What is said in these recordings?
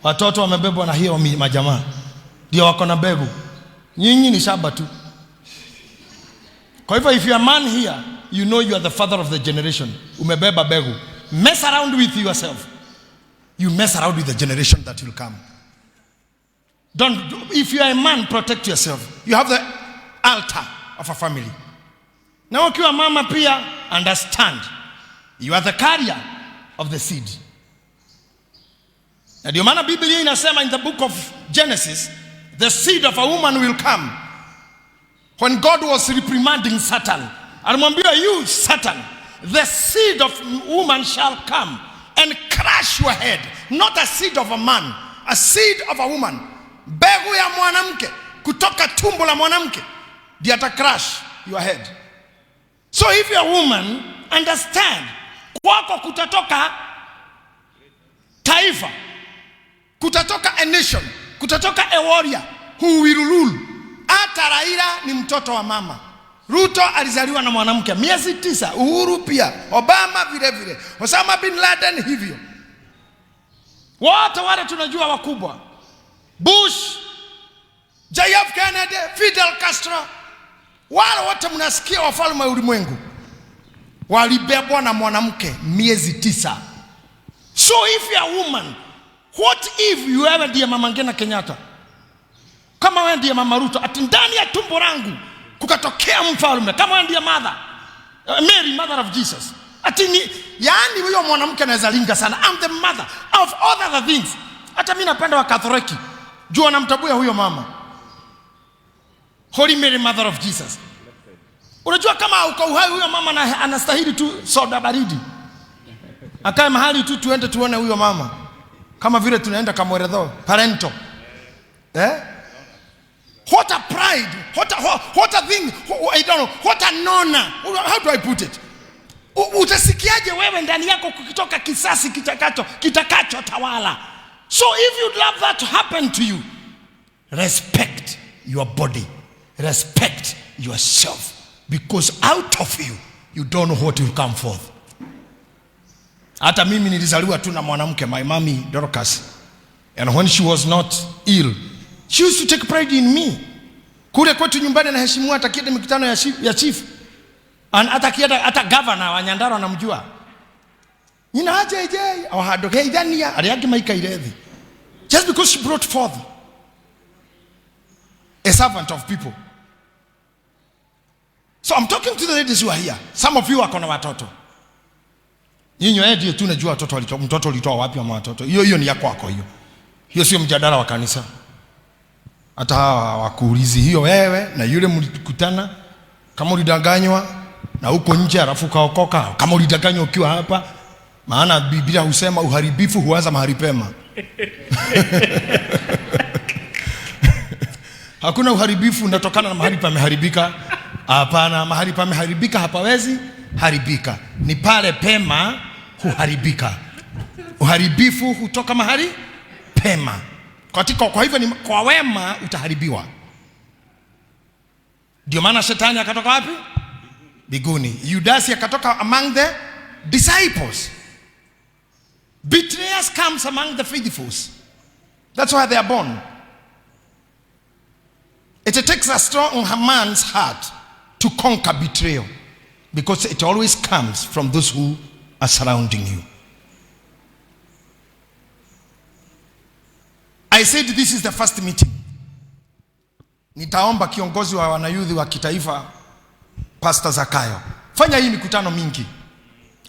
Watoto wamebebwa na hiyo majamaa, ndio wako na mbegu. Nyinyi ni shamba tu. Kwa hivyo if you are a man here, you know you are the father of the generation. Umebeba mbegu. Mess around with yourself. You mess around with the generation that will come. Don't, if you are a man, protect yourself. You have the altar of a family. Na ukiwa mama pia, understand. You are the carrier of the seed. Na ndio maana Biblia inasema in the book of Genesis, the seed of a woman will come. When God was reprimanding Satan, alimwambia, you Satan, the seed of woman shall come and crush your head. Not a seed of a man, a seed of a woman. Mbegu ya mwanamke kutoka tumbo la mwanamke ndiye ata crush your head. So if you're a woman, understand, kwako kutatoka taifa, kutatoka a nation, kutatoka a warrior who will rule. Hata Raila ni mtoto wa mama. Ruto alizaliwa na mwanamke miezi 9, Uhuru pia, Obama vile vile, Osama bin Laden hivyo. Wote wale tunajua wakubwa, Bush, JF Kennedy, Fidel Castro, wale wote mnasikia wafalme wa ulimwengu walibebwa na mwanamke miezi 9. So if you are a woman, what if you ever ndiye Mama Ngina Kenyatta? Kama wewe ndiye Mama Ruto, ati ndani ya tumbo langu kukatokea mfalme, kama wewe ndiye mother, Mary, mother of Jesus. Ati ni, yaani huyo mwanamke anaweza linga sana. I'm the mother of all other things. Hata mimi napenda wa Katoliki. Juu wanamtabua huyo mama. Holy Mary, mother of Jesus. Unajua kama uko uhai huyo mama anastahili tu soda baridi. Akae mahali tu tuende tuone huyo mama. Kama vile tunaenda Kamweretho, parento. What a pride, what a thing, I don't know, what an honor. How do I put it? Utasikiaje wewe ndani yako kukitoka kisasi kitakacho tawala? So if you'd love that to happen to you, respect your body, respect yourself, because out of you, you don't know what will come forth. Hata mimi nilizaliwa tu na mwanamke, my mommy Dorcas, and when she was not ill, she used to take pride in me. Kule kwetu nyumbani anaheshimiwa, hata akienda mikutano ya chief. And hata akienda, hata governor wa Nyandarua anamjua. Nina aje je, au hadoke idania, aliagi maika irethi. Just because she brought forth a servant of people. So I'm talking to the ladies who are here. Some of you wako na watoto. Nyinyi wewe ndio tu unajua watoto walitoa, mtoto ulitoa wapi ama watoto. Hiyo hiyo ni ya kwako hiyo. Hiyo sio mjadala wa kanisa. Hata hawa hawakuulizi hiyo wewe na yule mlikutana, kama ulidanganywa na huko nje alafu ukaokoka, kama ulidanganywa ukiwa hapa, maana Biblia husema uharibifu huanza mahali pema. Hakuna uharibifu unatokana na mahali pameharibika. Hapana, mahali pameharibika hapawezi haribika. Ni pale pema huharibika. Uharibifu hutoka mahali pema. Kwa hivyo ni kwa wema utaharibiwa. Ndio maana shetani akatoka wapi? Mbinguni. Yudasi akatoka among the disciples. Betrayers comes among the faithfuls. That's why they are born. It takes a strong man's heart to conquer betrayal, because it always comes from those who are surrounding you. I said this is the first meeting. Nitaomba kiongozi wa wanayuthi wa kitaifa Pastor Zakayo, fanya hii mikutano mingi,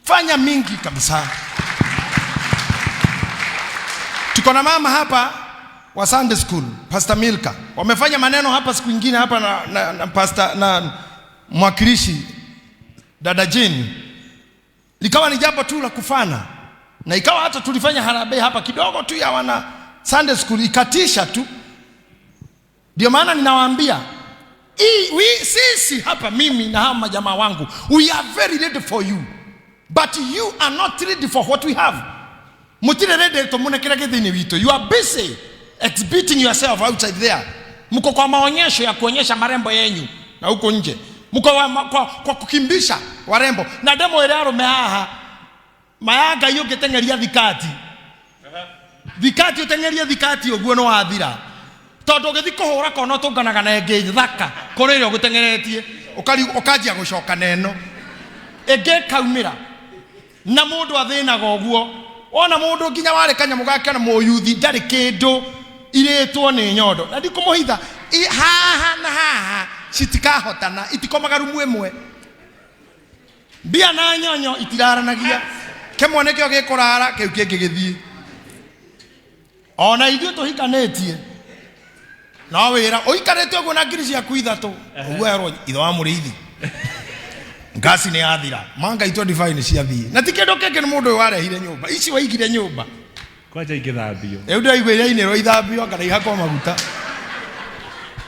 fanya mingi kabisa. Tuko na mama hapa wa Sunday school, Pastor Milka. Wamefanya maneno hapa siku nyingine hapa na pastor na mwakilishi Dada Jane. Likawa ni jambo tu la kufana. Na ikawa hata tulifanya harambee hapa kidogo tu ya wana Sunday school, ikatisha tu. Ndio maana ninawaambia, sisi hapa, mimi na hawa majamaa wangu, we are very ready for you. But you are not ready for what we have. Mutire ready to mune kila kitu ni wito. You are busy exhibiting yourself outside there. Mko kwa maonyesho ya kuonyesha marembo yenyu na huko nje. Mko kwa kukimbisha warembo. Na demo ile arume haha. Mayaga hiyo getengeria thikati. Thikati ũteng'erie thikati ũguo nĩ wathira. Tondũ ũgĩthiĩ kũhũra kona ũtũnganaga na ĩngĩ thaka kũrĩ ĩrĩa ũgũteng'eretie. Ũkanjia gũcoka na ĩno. Ĩngĩ ĩkaumĩra. Na mũndũ athĩnaga ũguo. Wona mũndũ nginya warĩ kanyamũ gake na mũyuthi ndarĩ kĩndũ irĩtwo nĩ nyondo. Na ndikũmũhitha haha na haha citikahotana, itikomaga rumu ĩmwe. Mbia na nyonyo itiraranagia. Kĩmwe nĩkĩo gĩkũrara, kĩu kĩngĩ gĩthiĩ. Ona ithuĩ tũhikanĩtie no wĩra ũikarĩte ũguo na ngiri ciaku ithatũ ũguo erwo ithe wa mũrĩithi ngasi nĩ yathira manga 25 nĩ ciathiĩ na ti kĩndũ kĩngĩ nĩ mũndũ ũyũ warehire nyũmba ici waigire nyũmba. Kwanja ingĩthambio. Rĩu ndĩraigua irainĩrwo ithambio kana ihakwo maguta.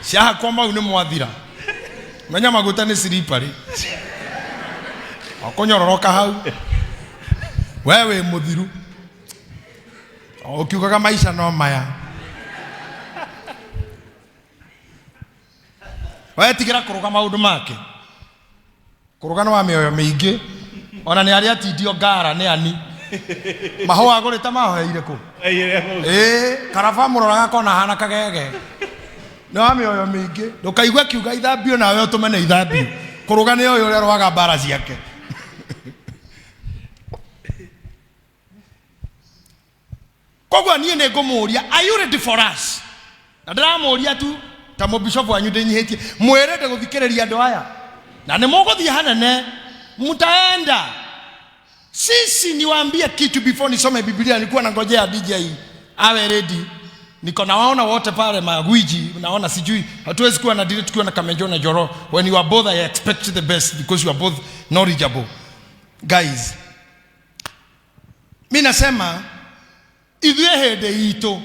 Ciahakwo mau nĩ mwathira. Menya maguta nĩ slippery. Ũkũnyororoka hau. We wĩ mũthiru. Ũkiugaga maica no maya. Wetigĩra kũrũga maũndũ make. Kũrũga nĩ wa mĩoyo mĩingĩ. Ona nĩ arĩa atindio ngara nĩ ani. Mahũa agũrĩte mahoeire kũ? Ĩĩ, karaba mũroraga kona hana kagege. Nĩ wa mĩoyo mĩingĩ. Ndũkaigue akiuga ithambio nawe ũtũme nĩ ithambio. Kũrũga nĩ ũyũ ũrĩa arũaga mbara ciake. Koguo niĩ nĩ ngũmũria, are you ready for us? Na ndĩramũria tu ta mũbishopu wanyu ndĩnyihĩtie, mwĩrĩte gũthikĩrĩria andũ aya na nĩ mũgũthiĩ hanene, mtaenda. Sisi niwaambie kitu before nisome Biblia, nilikuwa nangojea DJ awe ready. Niko nawaona wote pale magwiji, naona sijui hatuwezi kuwa na dili tukiwa na Kamenjo na Joro. When you are both, I expect the best because you are both knowledgeable guys. Mi nasema ithuĩ hĩndĩ itũ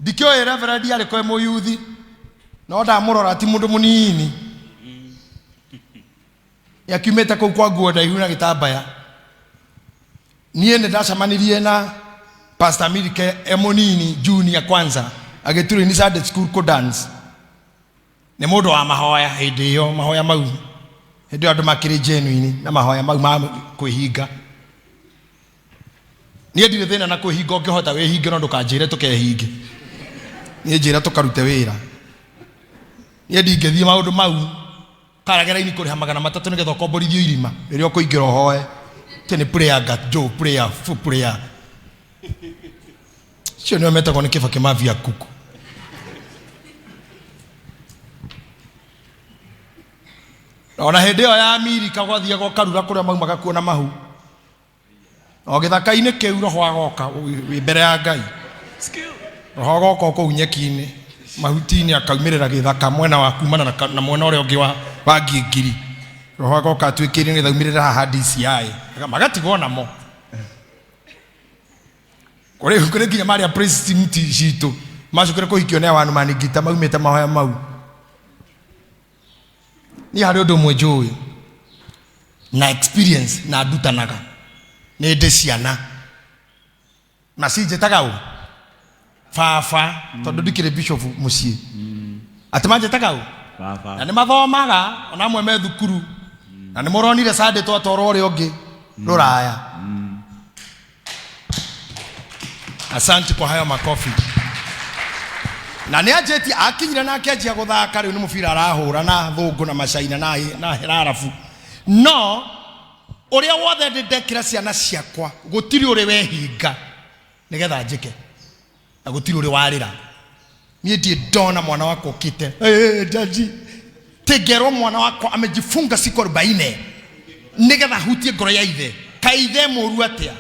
ndikĩũĩ reverend arĩ kwe mũyuthi no ndamũrora ti mũndũ mũnini yakiumĩte kũu kwa nguo ndaihu na gĩtambaya. Niĩ nĩ ndacemanirie na Pastor Milike e mũnini junior kwanza agĩturwo ní Sunday school kũ dance. Nĩ mũndũ wa mahoya hĩndĩ ĩyo, mahoya mau hĩndĩ ĩyo andũ makĩrĩ genuine na mahoya mau ma kwĩhinga. Niĩ ndirĩ thĩna na kwĩhinga, ũngĩhota wĩhinge no ndũkanjĩre tũkehinge. Niĩ njĩra tũkarute wĩra. Niĩ ndingĩthiĩ maũndũ mau karage raini kũrĩha 300 nĩgetha ũkomborithio irima rĩrĩa ũkũingĩra ũhoe. Tĩ nĩ prayer gat Joe, prayer, full prayer. Cio nĩo metagwo nĩ Kĩbakĩ mafia kuku. Ona hĩndĩ ĩyo ya Amerika gwathiagwo karura kũrĩa maumaga kuo na mahu. O gĩthaka-inĩ kĩu roho agoka wĩ mbere ya Ngai. Roho agoka o kũu nyeki-inĩ mahuti-inĩ akaumĩrĩra gĩthaka mwena wa kumana na mwena ũrĩa ũngĩ wa ngingiri. Roho agoka atuĩkĩire nĩgetha aumĩrĩre haha DCI. Magatigwo namo. Kũrĩ nginya marĩa praise team citũ macokire kũhikio nĩ awanu maningita maumĩte mahoya mau. Niĩ harĩ ũndũ ũmwe njũĩ na experience na ndutanaga, nĩ ndĩ ciana na cinjĩtaga ũ baba, tondũ ndikĩrĩ bishop mũciĩ, atĩ manjĩtaga ũ baba, na nĩ mathomaga ona amwe me thukuru, na nĩ mũronire Sunday twatwarwo ũrĩa ũngĩ rũraya. Asante kwa hayo makofi. Na nĩ anjĩtie akinyire na akĩanjia gũthaka, rĩu nĩ mũbira arahũra na thũngũ na macaina na herarabu. No ũrĩa wothe ndĩ ndekĩra ciana ciakwa gũtirĩ ũrĩ wehinga nĩgetha njĩke, na gũtirĩ ũrĩ warĩra. Niĩ ndirĩ ndona mwana wakwa ũkĩte, hey, jaji tingerwo mwana wakwa amejifunga siku 40 nĩgetha ahutie ngoro ya ithe. Kaĩ ithe mũru atĩa?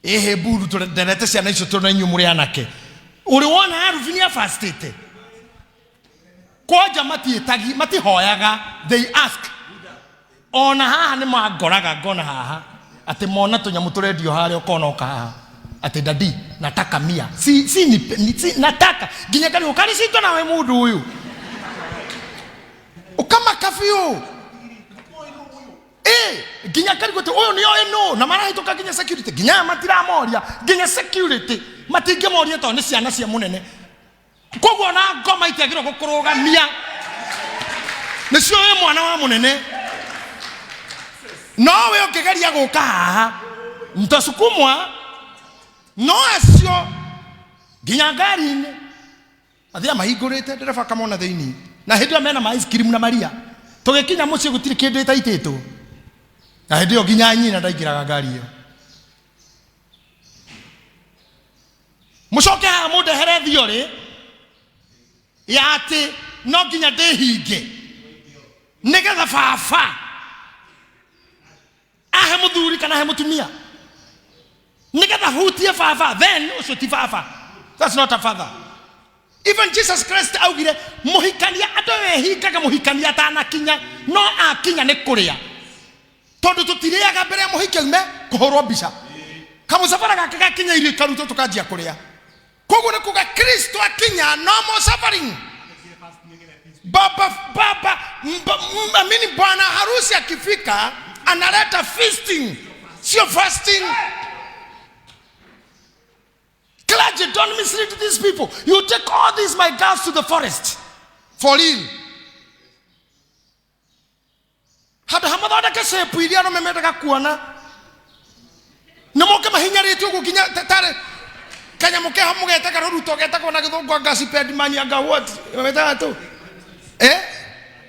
Ĩhĩ mburu nderete ciana icio tondũ na inyuĩ mũrĩ anake. Ũrĩ wona Arubi nĩ abastĩte? Kwanja matiĩtagi, matihoyaga, they ask. Ona haha nĩ mangoraga ngona haha atĩ mona tũnyamũ tũrendio harĩa ũkona ũka haha atĩ dadi nataka mia si, si, ni, ni, si, nataka nginya kari ũkarĩ citũ nawe mũndũ ũyũ ũkamaka biũ. Nginya kari gũtĩ ũyũ nĩoĩ nũ na marahĩtũka nginya security, nginya aya matiramoria nginya security matingĩmoria tondũ nĩ ciana cia mũnene. Koguo ona ngoma itiagĩrĩirwo gũkũrũgamia, nĩcio wĩ mwana wa mũnene. No we ũngĩgeria gũka haha Mtasukumwa no acio nginya ngari-inĩ athia mahingũrĩte ndereba akamona thĩinĩ na hĩndĩ ĩyo mena ma ice cream na maria tũgĩkinya mũciĩ gũtirĩ kĩndũ ĩtaitĩtwo na hĩndĩ ĩyo nginya nyina ndaingĩraga ngari ĩyo. Mũcoke haha mũndehere theory ya atĩ no nginya ndĩhinge nĩgetha baba ahe mũthuri kana ahe mũtumia nĩgetha hutie baba, then ũcio ti baba. That's not a father. Even Jesus Christ augire mũhikania andũ wehingaga mũhikania atanakinya no akinya nĩ kũrĩa tondũ tũtirĩaga mbere ya mũhiki aume kũhũrwo mbica kamũcabara gake gakinya irio ikarutwo tũkanjia kũrĩa. Koguo nĩ kuga Kristo akinya no more suffering. Baba, baba, amini bwana harusi akifika analeta feasting, sio fasting. Clergy, don't mislead these people. You take all these my girls to the forest for real. Handũ ha mathondeke shape iria arũme mendaga kuona nĩ moke mahinyarĩtio ũguo nginya tarĩ kanyamũ keho mũgetaga rũruto getagwo na gĩthũngũ anga siped man anga what metaga tu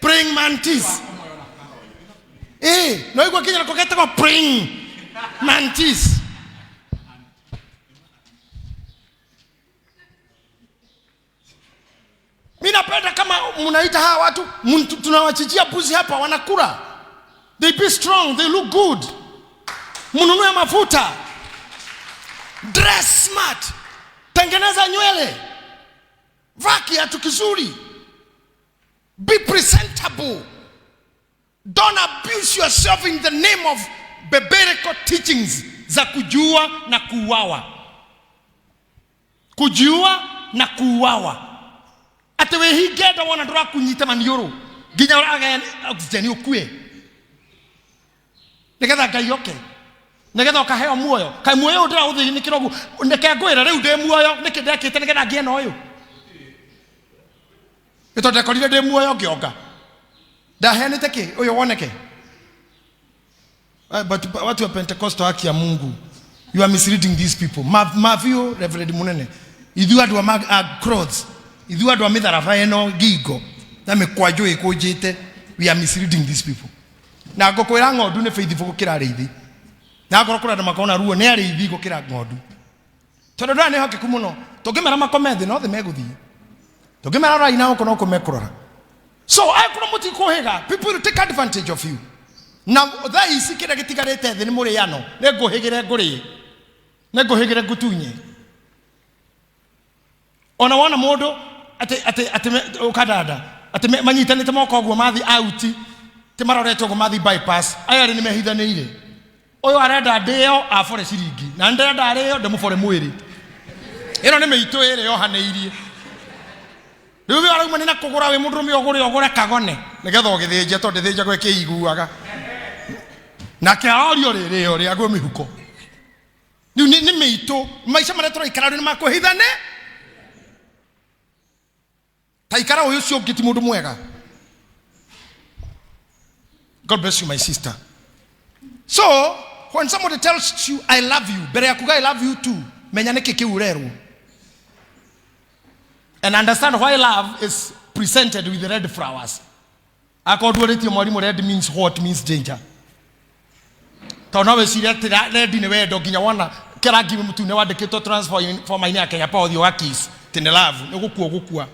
praying mantis no igua nginya nako getagwo praying mantis. Mi napenda kama mnaita hawa watu tunawachinjia mbuzi hapa wanakula. They be strong, they look good. Mnunue mafuta. Dress smart. Tengeneza nywele. Vaa kiatu kizuri. Be presentable. Don't abuse yourself in the name of biblical teachings za kujua na kuuawa. Kujua na kuuawa. Atĩ wĩhinge nda wona ndũrakunyita maniũrũ nginya ũragaya oxygen ũkue nĩgetha Ngai oke nĩgetha ũkaheo muoyo. Kaĩ muoyo ũyũ ndĩraũthĩnĩkĩra ũguo, reke ngwĩre rĩu ndĩ muoyo nĩkĩ ndekĩte nĩgetha ngĩe na ũyũ? Nĩ tondũ ndekorire ndĩ muoyo ngĩonga ndaheanĩte kĩ ũyũ woneke. But watu wa Pentecostal, haki ya Mungu, you are misleading these people. Mavio Reverend Munene, ithuĩ andũ a cross, ithuĩ andũ a mĩtharaba ĩno ngingo na mĩkwanjũ ĩkũnjĩte, we are misleading these people. Na ngũkwĩra ng'ondu nĩ faithful gũkĩra arĩithi. Na ngorwo kũrĩ andũ makoragwo na ruo nĩ arĩithi gũkĩra ng'ondu. Tondũ andũ aya nĩ ehokeku mũno. Tũngĩmera makome thĩ no thĩ megũthiĩ. Tũngĩmera rorai na gũkũ no kũ mekũrora. So angĩkorwo mũtikũhĩga, people will take advantage of you. Na thaa ici kĩrĩa gĩtigarĩte thĩ nĩ mũrĩano, nĩ ngũhĩgĩre ngũrĩe, nĩ ngũhĩgĩre ngũtunye. Ona wona mũndũ atĩ atĩ atĩ ũkandanda atĩ manyitanĩte moko ũguo mathi out, ti marorete ũguo mathi bypass, aya erĩ nĩ mehithanĩire. Ũyũ arenda ndĩo abore ciringi, na ndĩrenda arĩo ndĩmũbore mwĩrĩ. Ĩno nĩ mĩitũ ĩrĩ yohanĩirie. Rĩu ũyũ arauma nĩ na kũgũra wĩ mũndũrũme ũgũre ũgũre kagone nĩgetha ũgĩthĩnje tondũ ndĩthĩnjagwo ĩkĩiguaga. Nake arorio rĩrĩo rĩagwo mĩhuko. Rĩu nĩ mĩitũ maica marĩa tũraikara rĩu nĩ makwĩhithane. Ta ikara ũyũ ũcio ũngĩ ti mũndũ mwega. God bless you my sister. So when somebody tells you I love you, mbere ya kuga I love you too, menya nĩkĩ kĩu ũrerwo. And understand why love is presented with red flowers. Akorwo nduorĩtie mwarimũ red means what means danger. Tondũ no wĩcirie atĩ red nĩ wendo nginya wona kĩrangi mũtune wandĩkĩtwo transformer-inĩ ya Kenya Power ũthiĩ ũga kiss atĩ nĩ love, nĩ gũkua ũgũkua.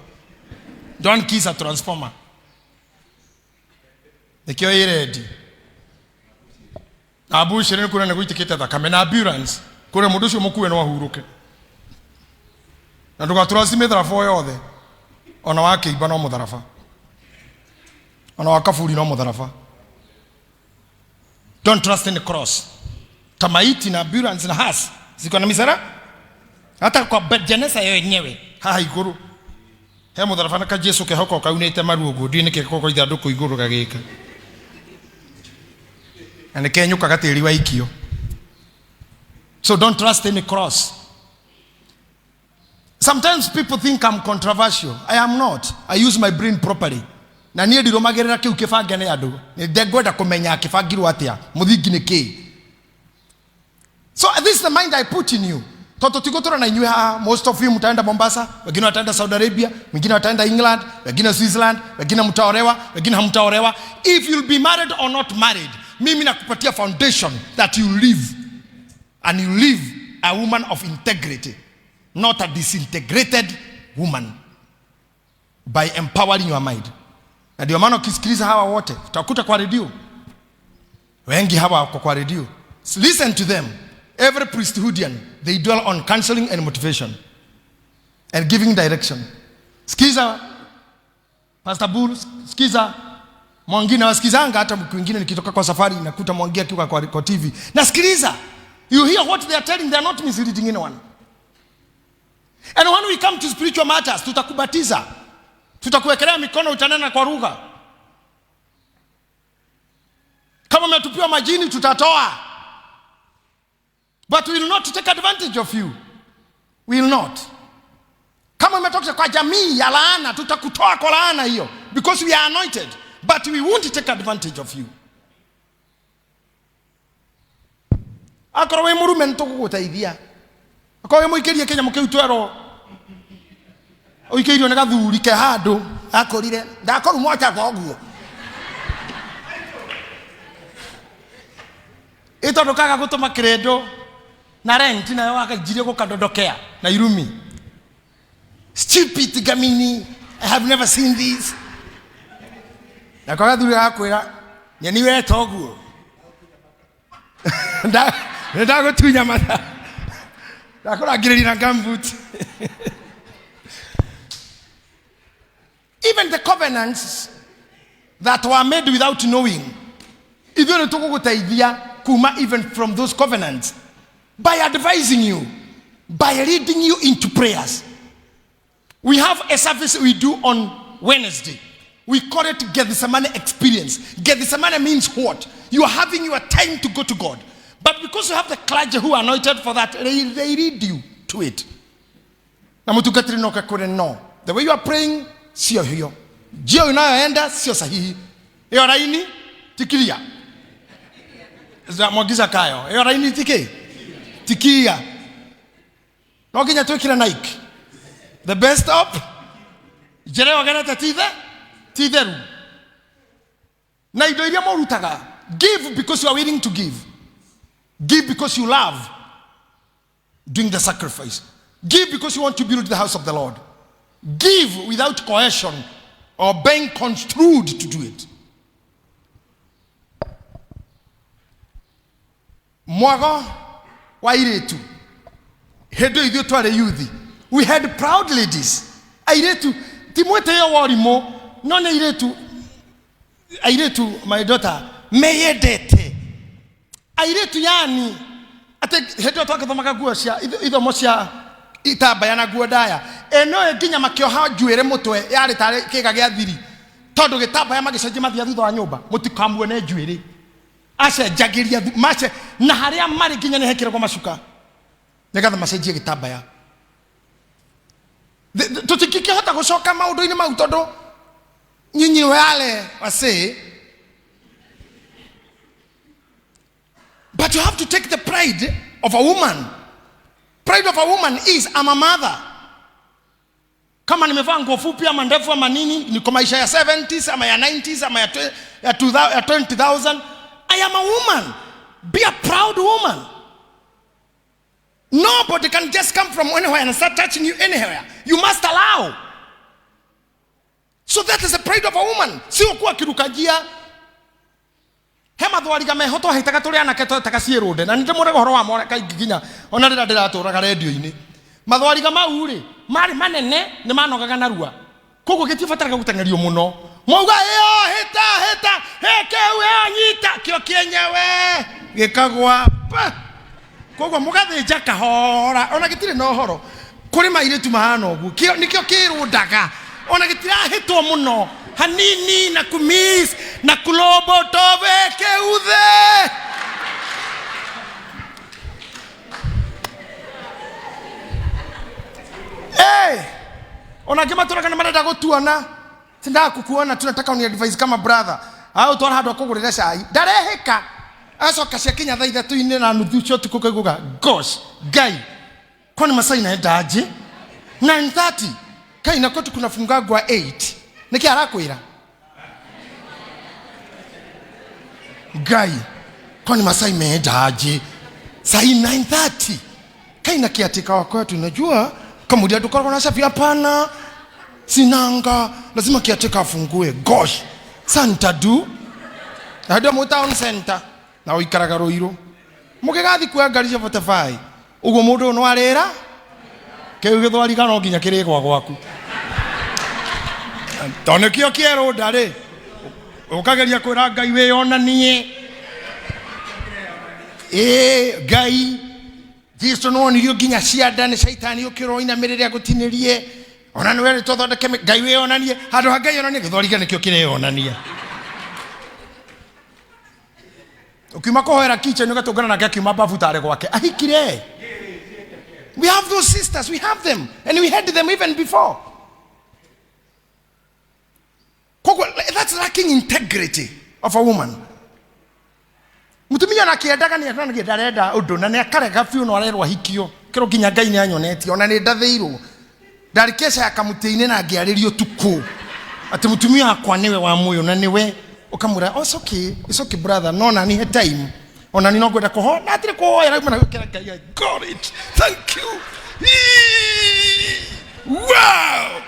Don't kiss a transformer. Nĩkĩo ĩ red. Na mbucĩrĩ nĩ kuona nĩ gũitĩkĩte thakame na ambulance kũrĩa mũndũ ũcio mũkue no ahurũke. Na ndũgatũraci mĩtharaba o yothe, ona wa kĩimba no mũtharaba, ona wa kaburi no mũtharaba. Don't trust any cross. Ta maiti na ambulance na hearse ziko na misara hata kwa jeneza yenyewe haha igũrũ he mũtharaba na kajesu kehoko kaunĩte maru ũguo ndiũĩ nĩkĩ goko ithandũkũ igũrũ gagĩka na nĩ kenyũkaga tĩri waikio. So don't trust any cross. Sometimes people think I'm controversial. I am not. I use my brain properly. Na niĩ ndirũmagĩrĩra kĩu kĩbange nĩ andũ. Nĩ ngwenda kũmenya kĩbangirwo atĩa. Mũthingi nĩ kĩĩ. So this is the mind I put in you. Toto tigũtũra na inyuĩ haha. Most of you mtaenda Mombasa, wengine wataenda Saudi Arabia, wengine wataenda England, wengine Switzerland, wengine mtaolewa, wengine hamtaolewa. If you'll be married or not married, mimi nakupatia foundation that you live and you live a woman of integrity, not a disintegrated woman, by empowering your mind. Na ndio maana ukisikiliza hawa wote utakuta kwa redio, wengi hawa wako kwa redio. Listen to them. Every priesthoodian, they dwell on counseling and motivation and giving direction. Sikiza Pastor Bull, sikiza Mwangi, na wasikizanga hata kwingine nikitoka kwa safari nakuta Mwangi akiwa kwa TV. Nasikiliza. You hear what they are telling, they are not misleading anyone. And when we come to spiritual matters, tutakubatiza. Tutakuwekelea mikono, utanena kwa lugha. Kama umetupiwa majini tutatoa. But we will not take advantage of you. We will not. Kama umetoka kwa jamii ya laana, tutakutoa kwa laana hiyo, because we are anointed, but we won't take advantage of you. Akorwo wĩ mũrume nĩ tũgũgũteithia. Akorwo wĩ mũikĩrie kĩnyamũ kĩu twerwo ũikĩirio nĩ gathuri ke handũ akũrire ndakorumwo ta thoguo. Ĩ tondũ kaga gũtũma kĩrĩndũ na rent nayo wakanjirie gũkandondokea na irumi. Stupid Gamini, I have never seen this. Na kwa gathuri gakwĩra nyeni weta ũguo. Ndagũtunya mata. Ndakũrangĩrĩria na gumboot. Even the covenants that were made without knowing, ithuĩ nĩ tũgũgũteithia kuma even from those covenants by advising you, by leading you into prayers. We have a service we do on Wednesday. We call it Gethsemane experience. Gethsemane means what? You are having your time to go to God. But because you have the clergy who are anointed for that, they lead you to it. Na mtungatiri no kakure no. The way you are praying, sio hiyo. Njia unayoenda sio sahihi. Hiyo laini tikiria. Za mwagiza kayo. Hiyo laini tiki. Tikia. No nginya twikire Nike. The best up. Njĩra ĩyo gerete ti theru. Na indo iria mũrutaga, give because you are willing to give. Give because you love doing the sacrifice. Give because you want to build the house of the Lord. Give without coercion or being construed to do it. Mwago wa airĩtu, hĩndĩ ĩyo ithuĩ twarĩ youth, we had proud ladies. Airĩtu ti mwĩtĩo wa ũrimũ, no nĩ airĩtu, airĩtu my daughter meyendete. Airĩtu yani atĩ hĩndĩ ĩyo twagĩthomaga nguo cia ithomo cia itambaya na nguo ndaya, ĩno nginya makĩoha njuĩrĩ mũtwe yarĩ tarĩ kĩga gĩa thiri, tondũ gĩtambaya magĩcenjia mathia thutha wa nyũmba mũtikamuone njuĩrĩ. Acenjagĩria mace na harĩa marĩ nginya nĩ hekĩragwo macuka nĩgetha macenjie gĩtambaya. Tũtingĩkĩhota gũcoka maũndũ-inĩ mau tondũ nyinyi wale wase. But you have to take the pride of a woman. Pride of a woman is I'm a mother. Kama nimevaa nguo fupi ama ndefu ama nini, niko maisha ya 70s ama ya 90s ama ya 20,000. I am a woman. Be a proud woman. Nobody can just come from anywhere and start touching you anywhere. You must allow. So that is the pride of a woman. Sio kuwa kirukajia. He mathwariga meho twahĩtaga tũrĩ anake twetaga ciĩrũnde. Na nĩndĩmũraga ũhoro wa more kaingĩ nginya ona rĩrĩa ndĩratũraga redio-inĩ. Mathwariga mau rĩ, marĩ manene, nĩ manogaga narua. Koguo gĩtibataraga gũteng'erio mũno. Mauga, ĩyo, hĩta, hĩta, hĩ, kĩu, ĩyo, nyita, kĩo kĩenyewe, gĩkagwa, pa. Koguo mũgathĩnja kahora, ona gĩtirĩ na ũhoro. Kũrĩ mairĩtu mahana ũguo, nĩkĩo kĩrũndaga, ona gĩtirahĩtwo mũno. Hanini na kumis na kulobo tove keuthe. Hey, ona ngĩmatũraga nĩ marenda gũtuona. Sindaga kukuona, tunataka uni advise kama brother. Au twara handũ akũgũrĩre cai. Ndarehĩka. Acoka ciakinya thaa ithatũ-inĩ na nuthu cia ũtukũ kaiguaga, Gosh, Ngai, kwani masaa inaenda aje? 9:30 kai na kwetu kunafungagwa 8. Niki arakwira? Ngai, kwani masaa imeenda aje? Sahi 9:30 kai na kiatika wa kwetu, unajua kama ndio tukoragwo na safi. Hapana, sinanga, lazima kiatika afungue. Gosh, santa du na mu town center na uikaraga Ruiru mukigathi kuoya ngari cia 45 uguo mundu uyu no arira kiu githwarika no nginya kirigwa gwaku tondu nikio kierũ ndarĩ ukageria kwira Ngai wiyonanie. Ĩ Ngai Jesu nĩwonirio nginya cianda nĩ caitani ũkĩrwo inamĩrĩre agũtinĩrie, ona nĩ werĩtwo thondeke Ngai wĩyonanie. Handũ ha Ngai onanie, gĩthwarika nĩkĩo kĩreyonania. Ukiuma kũhoera kitchen ũgatũngana nake akiuma bafu tarĩ gwake ahikire. We have those sisters, we have them, and we had them even before. Koguo that's lacking integrity of a woman. Mutumia ona akĩendaga nĩ atonanagia ndarenda ũndũ na nĩ akarega biũ no arerwo ahikio. Kĩro nginya Ngai nĩ anyonetie ona nĩ ndathĩirwo. Ndarĩ keca ya kamũtĩ-inĩ na ngĩarĩrio ũtukũ atĩ mũtumia wakwa nĩwe wa muoyo na nĩwe ũkamwĩra, oh, it's okay, it's okay brother, no nani he time ona ni no ngwenda kũhoya na atirĩ kũhoya rauma na gũkĩra Ngai, I got it, thank you. Hii! Wow,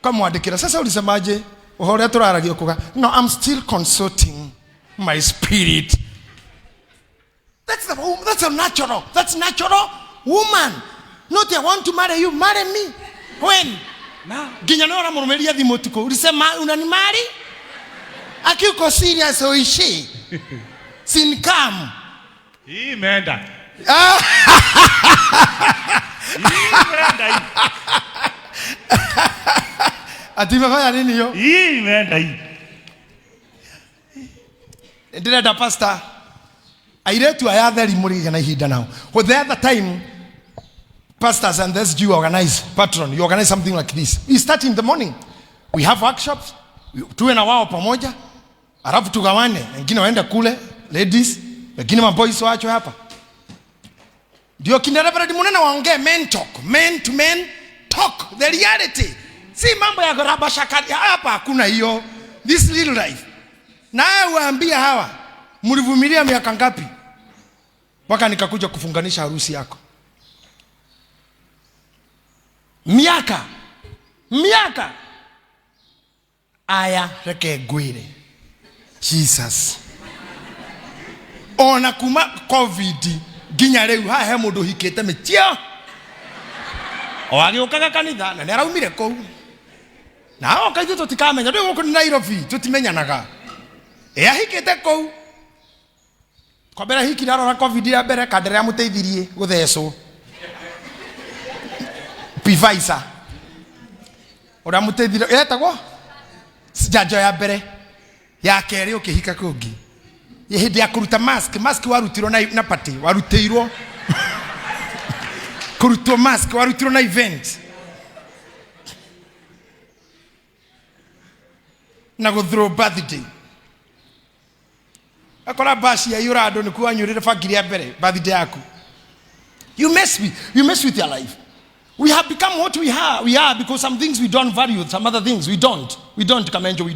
kamwandĩkĩra sasa ulisemaje ũhoro ũrĩa tũraragia kuga no, I'm still consulting my spirit. That's a natural, that's natural woman. Not I want to marry you, marry me when nginya nĩ ũramũrũmĩria thimũ ũtukũ, ulisema unanimari akiuko serious oishi sinkam. Hii imeenda. Hii imeenda hii. Ati imefanya nini hiyo? Hii imeenda hii. Ndĩrenda pastor airetu aya atheri mũrĩgĩa na ihinda nao. Well, the other time pastors and this you organize, patron, you organize something like this. We start in the morning, we have workshops, tuwe na wao pamoja, alafu tugawane, wengine waende kule ladies, wengine maboys waachwe hapa, ndio kina Reverend Munene waongee men talk, men to men talk, the reality, si mambo ya raba shakari hapa, hakuna hiyo, this little life. Na waambia hawa, mlivumilia miaka ngapi mpaka nikakuja kufunganisha harusi yako? Miaka miaka aya, reke ngwire Jesus, ona kuma COVID nginya riu haha he mundu hikite mitio o agĩũkaga kanitha na nĩ araumire kũu na oka ithuĩ tũtikamenya, ndũĩ gũkũ nĩ Nairobi tũtimenyanaga. Ĩ ahikĩte kũu kwa mbere hiki arora COVID ya mbere kandere amũteithirie gũthecwo Pfizer ũrĩa amũteithirie etagwo njanjo ya mbere ya kerĩ ũkĩhika kũngĩ hĩndĩ ya kũruta mask, mask warutirwo na party warutĩirwo kũrutwo mask warutirwo na event na gũthrow birthday akora bashi yaiyũra andũ nĩkuo wanyuĩrĩre bangiri ya mbere birthday yaku. You mess with your life. We have become what we are, we are because some things we don't value, some other things we don't, we don't Kamenjo, we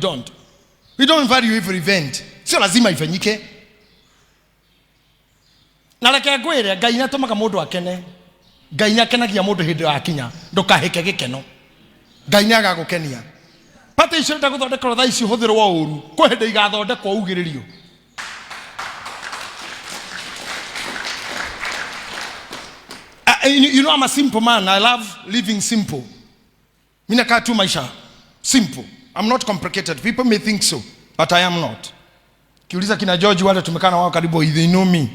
don't value every event. Sio lazima ifanyike. Na reke ngwĩre, Ngai nĩ atũmaga mũndũ akene. Ngai nĩ akenagia mũndũ hĩndĩ yakinya. Ndũkahĩke gĩkeno, Ngai nĩ agagũkenia. Pate icio ũrenda gũthondekerwo thaa ici ũhũthĩrwo ũru, kwĩ hĩndĩ igathondekwo ugĩrĩrio. You know I'm a simple man. I love living simple. Mimi nakaa tu maisha simple. I'm not complicated. People may think so, but I am not. Kiuliza kina George wale tumekaa na wao karibu, they know me.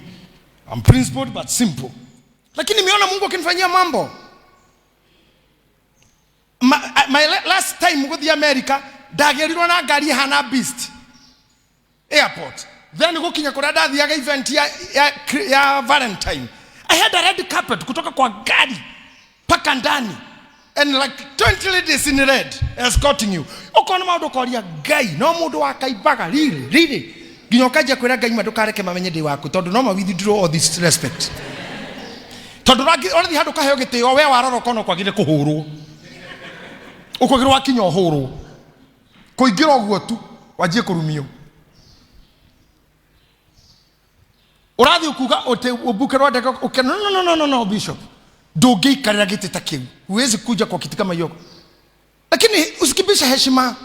I'm principled but simple. Lakini nimeona Mungu akinifanyia mambo. My last time gũthiĩ America ndagĩrirwo na ngari ihana beast airport, then gũkinya kũrĩa ndathiaga event ya Valentine, I had a red carpet kutoka kwa gari mpaka ndani and like 20 ladies in red escorting you. Ũkona maũndũ ũkoria Ngai no mũndũ wakaimbaga riri riri nginya ũkanjia kwĩra Ngai ma ndũkareke mamenye ndĩ waku tondũ no ma withdraw all this respect. Tondu ũrathiĩ handũ kaheo gĩtĩo, we warora ũkona ũkwagĩrĩire kũhũrwo, ũkwagĩrĩirwo wakinya ũhũrwo, kũingĩra ũguo tu wanjie kũrumio. Ũrathiĩ ũkuga ũtĩ ũmbuke rwa ndege ũke, no, no, no, no, no, no, bishop, ndũngĩikarĩra gĩtĩ ta kĩu, huwezi kuja kwa kiti kama hiyo. Lakini usikibisha heshima.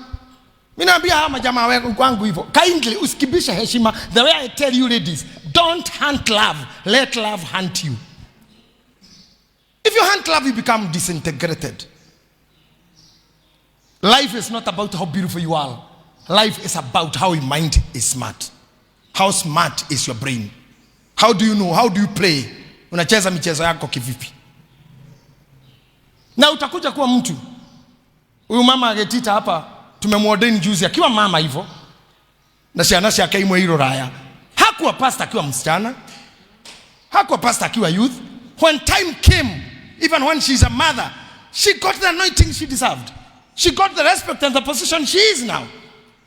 Mimi naambia hawa majamaa wangu hivyo, kindly usikibisha heshima. The way I tell you ladies, don't hunt love, let love hunt you. If you hunt love, you become disintegrated. Life is not about how beautiful you are. Life is about how your mind is smart. How smart is your brain? How do you know? How do you play? Unacheza michezo yako kivipi? Na utakuja kuwa mtu. Huyu mama agetita hapa tumemwordain juzi akiwa mama hivyo. Na ciana ciake imwe iro raya. Hakuwa pastor akiwa msichana. Hakuwa pastor akiwa youth. When time came, even when she's a mother, she got the anointing she deserved. She got the respect and the position she is now.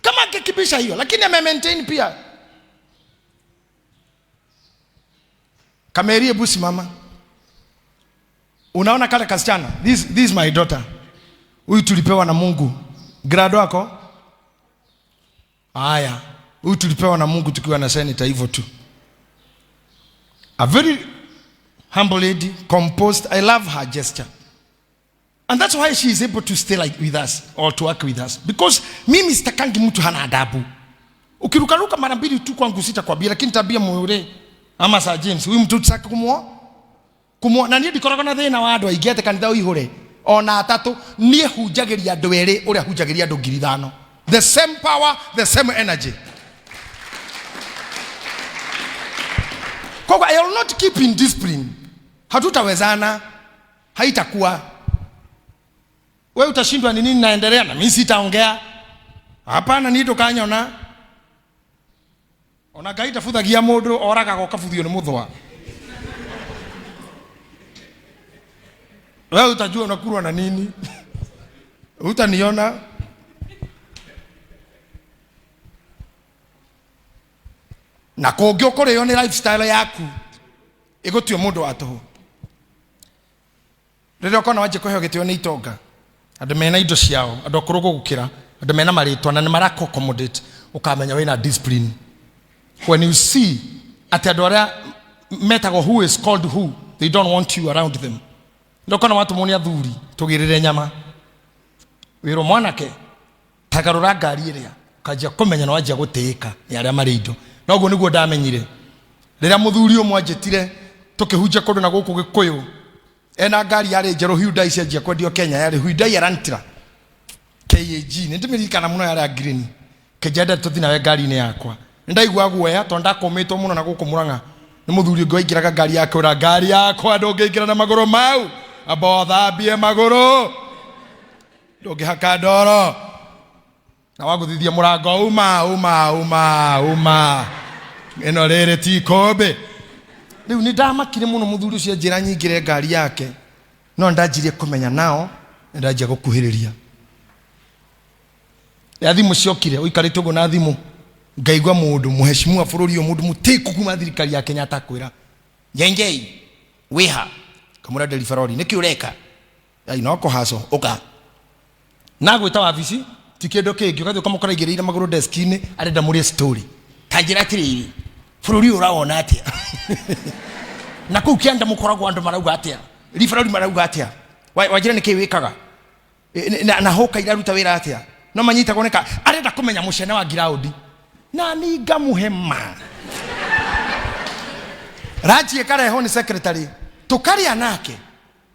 Kama angekibisha hiyo, lakini ame maintain pia. Kameri, hebu simama. Unaona kale kasichana? This is my daughter. Huyu tulipewa na Mungu. Grado wako? Haya. Huyu tulipewa na Mungu tukiwa na senator hivyo tu. A very humble lady, composed. I love her gesture. And that's why she is able to stay like with us or to work with us. Because mimi sitakangi mtu hana adabu. Ukirukaruka mara mbili tu kwangu sitakwambia, lakini tabia mwure ama Sir James, huyu mtu tutaka kumuoa. Kumuoa na niĩ ndikoragwo na thĩna wa andũ aingĩ atĩ kanitha ũihũre ona atatũ. Niĩ hunjagĩria andũ erĩ ũrĩa hunjagĩria andũ ngiri ithano. The same power, the same energy. Kwa I will not keep in discipline. Hatutawezana, haitakuwa. Wewe utashindwa ni nini naendelea na mimi sitaongea. Hapana, ni ndukanyona. Ona Ngai tabuthagia mundu oragaga ukabuthio ni muthwa. Wewe utajua unakulwa na nini. Utaniona. Na kũngĩ ũkũrĩo nĩ lifestyle yaku ĩgũtue mũndũ wa tũhũ. Rĩrĩa ũkona wanjia kũheo gĩtĩo nĩ itonga, andũ mena indo ciao, andũ akũrũ gũgũkĩra, andũ mena marĩtwa na nĩ marako accommodate, ũkamenya wĩna discipline. When you see atĩ andũ arĩa metagwo who is called who, they don't want you around them. Rĩrĩa ũkona watũmwo nĩ athuri tũgĩrĩre nyama, wĩrwo mwanake tagarũra ngari ĩrĩa, ũkanjia kũmenya na wanjia gũtĩĩka nĩ arĩa marĩ indo. Na ũguo nĩguo ndamenyire rĩrĩa mũthuri ũmwe anjĩtire tũkĩhunjia kũndũ na gũkũ Gĩkũyũ, ena ngari yarĩ njerũ Hyundai cianjia kwendio Kenya, yarĩ Hyundai Elantra KAG, nĩ ndĩmĩririkana mũno, yarĩ ya green. Kĩnjenda tũthiĩ nawe ngari-inĩ yakwa. Nĩ ndaigua guoya tondũ ndakũmĩtwo mũno na gũkũ Murang'a nĩ mũthuri ũngĩ waingĩraga ngari yake, ũra ngari yakwa ndũngĩingĩra na magũrũ mau, amba ũthambie magũrũ, ndũngĩhaka ndoro na wagũthithia mũrango, uma uma uma uma, ĩno rĩrĩ ti ikũmbĩ. Rĩu nĩ ndamakire mũno mũthuri ũcio anjĩra nyingĩre ngari yake, no ndanjirie kũmenya nao, nĩ ndanjia gũkuhĩrĩria. Rĩrĩa thimũ ciokire, ũikarĩte ũguo na thimũ, ngaigua mũndũ mũheshimiwa bũrũri ũyũ, mũndũ mũtĩku kuma thirikari ya Kenyatta akwĩra, Njenjei, wĩha? Kamũra nderibarori, nĩkĩ ũreka? Ai, no kũhaco, ũka. Na gwĩta wabici, ti kĩndũ kĩngĩ, ũgathiĩ ũkamũkora aigĩrĩire magũrũ desk-inĩ, arenda mũrĩe story. Ta njĩra atĩrĩrĩ, bũrũri ũyũ ũrawona atĩa? Na kũu kĩanda mũkoragwo andũ marauga atĩa? Ribarori marauga atĩa? Wanjĩra nĩkĩ wĩkaga? Na hũka iraruta wĩra atĩa? No manyitagwo nĩ ka arenda kũmenya mũcene wa ngiraũndi. Na ni ngamũhe ma. Ranji ĩkarehwo nĩ secretary, tũkarĩa nake.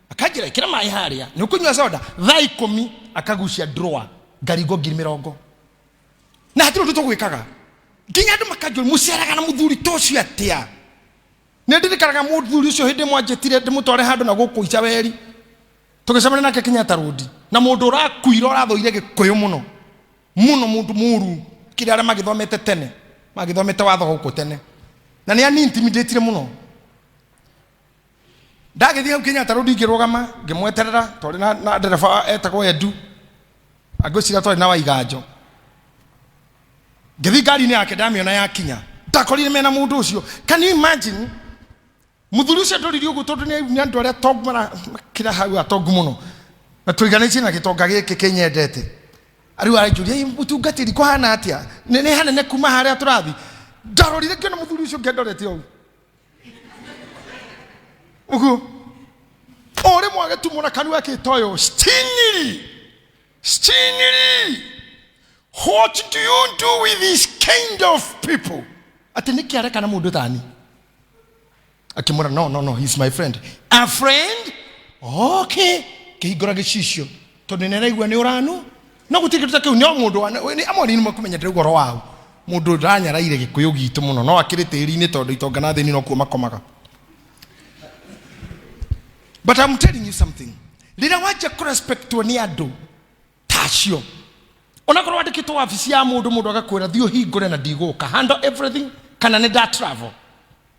Akanjĩra ĩkĩra maĩ harĩa, nĩ ũkũnyua soda. Thaa ikũmi akagucia drawer, ngaringwo ngiri mĩrongo. Na hatirĩ ũndũ tũgwĩkaga. Nginya andũ makanjũria, mũceraga na mũthuri ta ũcio atĩa? Nĩ ndirikanaga mũthuri ũcio hĩndĩ ĩmwe anjĩtire ndĩmũtware handũ na gũkũ Icaweri. Tũgĩcemania nake Kenyatta Road. Na mũndũ ũrakuire ũrathũire Gĩkũyũ mũno. Mũno, mũndũ mũru. Kĩrĩa arĩa magĩthomete tene. Magĩthomete watho gũkũ tene. Na nĩ ani intimidatire mũno. Ndagĩthiĩ hau Kenyatta Road ngĩrũgama, ngĩmweterera, twarĩ na ndereba etagwo Edu. Angĩciria twarĩ na Waiganjo. Ngĩthiĩ ngari-inĩ yake ndamĩona yakinya. Ndakorire mena mũndũ ũcio. Can you imagine? Mũthuri ũcio ndoririe ũguo tondũ nĩ andũ arĩa tongu marakĩra hau atongu mũno na tũiganĩtie na gĩtonga gĩkĩ kĩnyendete. Rĩu aranjũria, "Ĩ, mũtungatĩri kũhana atĩa? Nĩ hanene kuma harĩa tũrathiĩ?" Ndarorire ngĩona mũthuri ũcio ũngĩ andorete ũguo ũguo, o rĩmwe agĩtumũra kanua akĩta ũyũ, "Stinili, stinili, what do you do with this kind of people?" Atĩ nĩkĩ areka na mũndũ tani? Akĩmwĩra, "No, no, no, he's my friend." "A friend? Okay." Kĩhingũra gĩcicio tondũ nĩ araigua nĩ ũranu no gũtirĩ kĩndũ ta kĩu no mũndũ nĩ amwe nĩ makũmenya ndĩrauga ũhoro wao. Mũndũ ũranyaraire gĩkũyũ gitũ mũno no akĩrĩ tĩri-inĩ tondũ itonga na thĩni no kuo makomaga. But I'm telling you something, rĩrĩa wanjia kũrespectwo nĩ andũ ta acio, onakorwo wandĩkĩtwo wabici ya mũndũ, mũndũ agakwĩra thiĩ ũhingũre na ndigũka, handle everything, kana nĩ nda travel,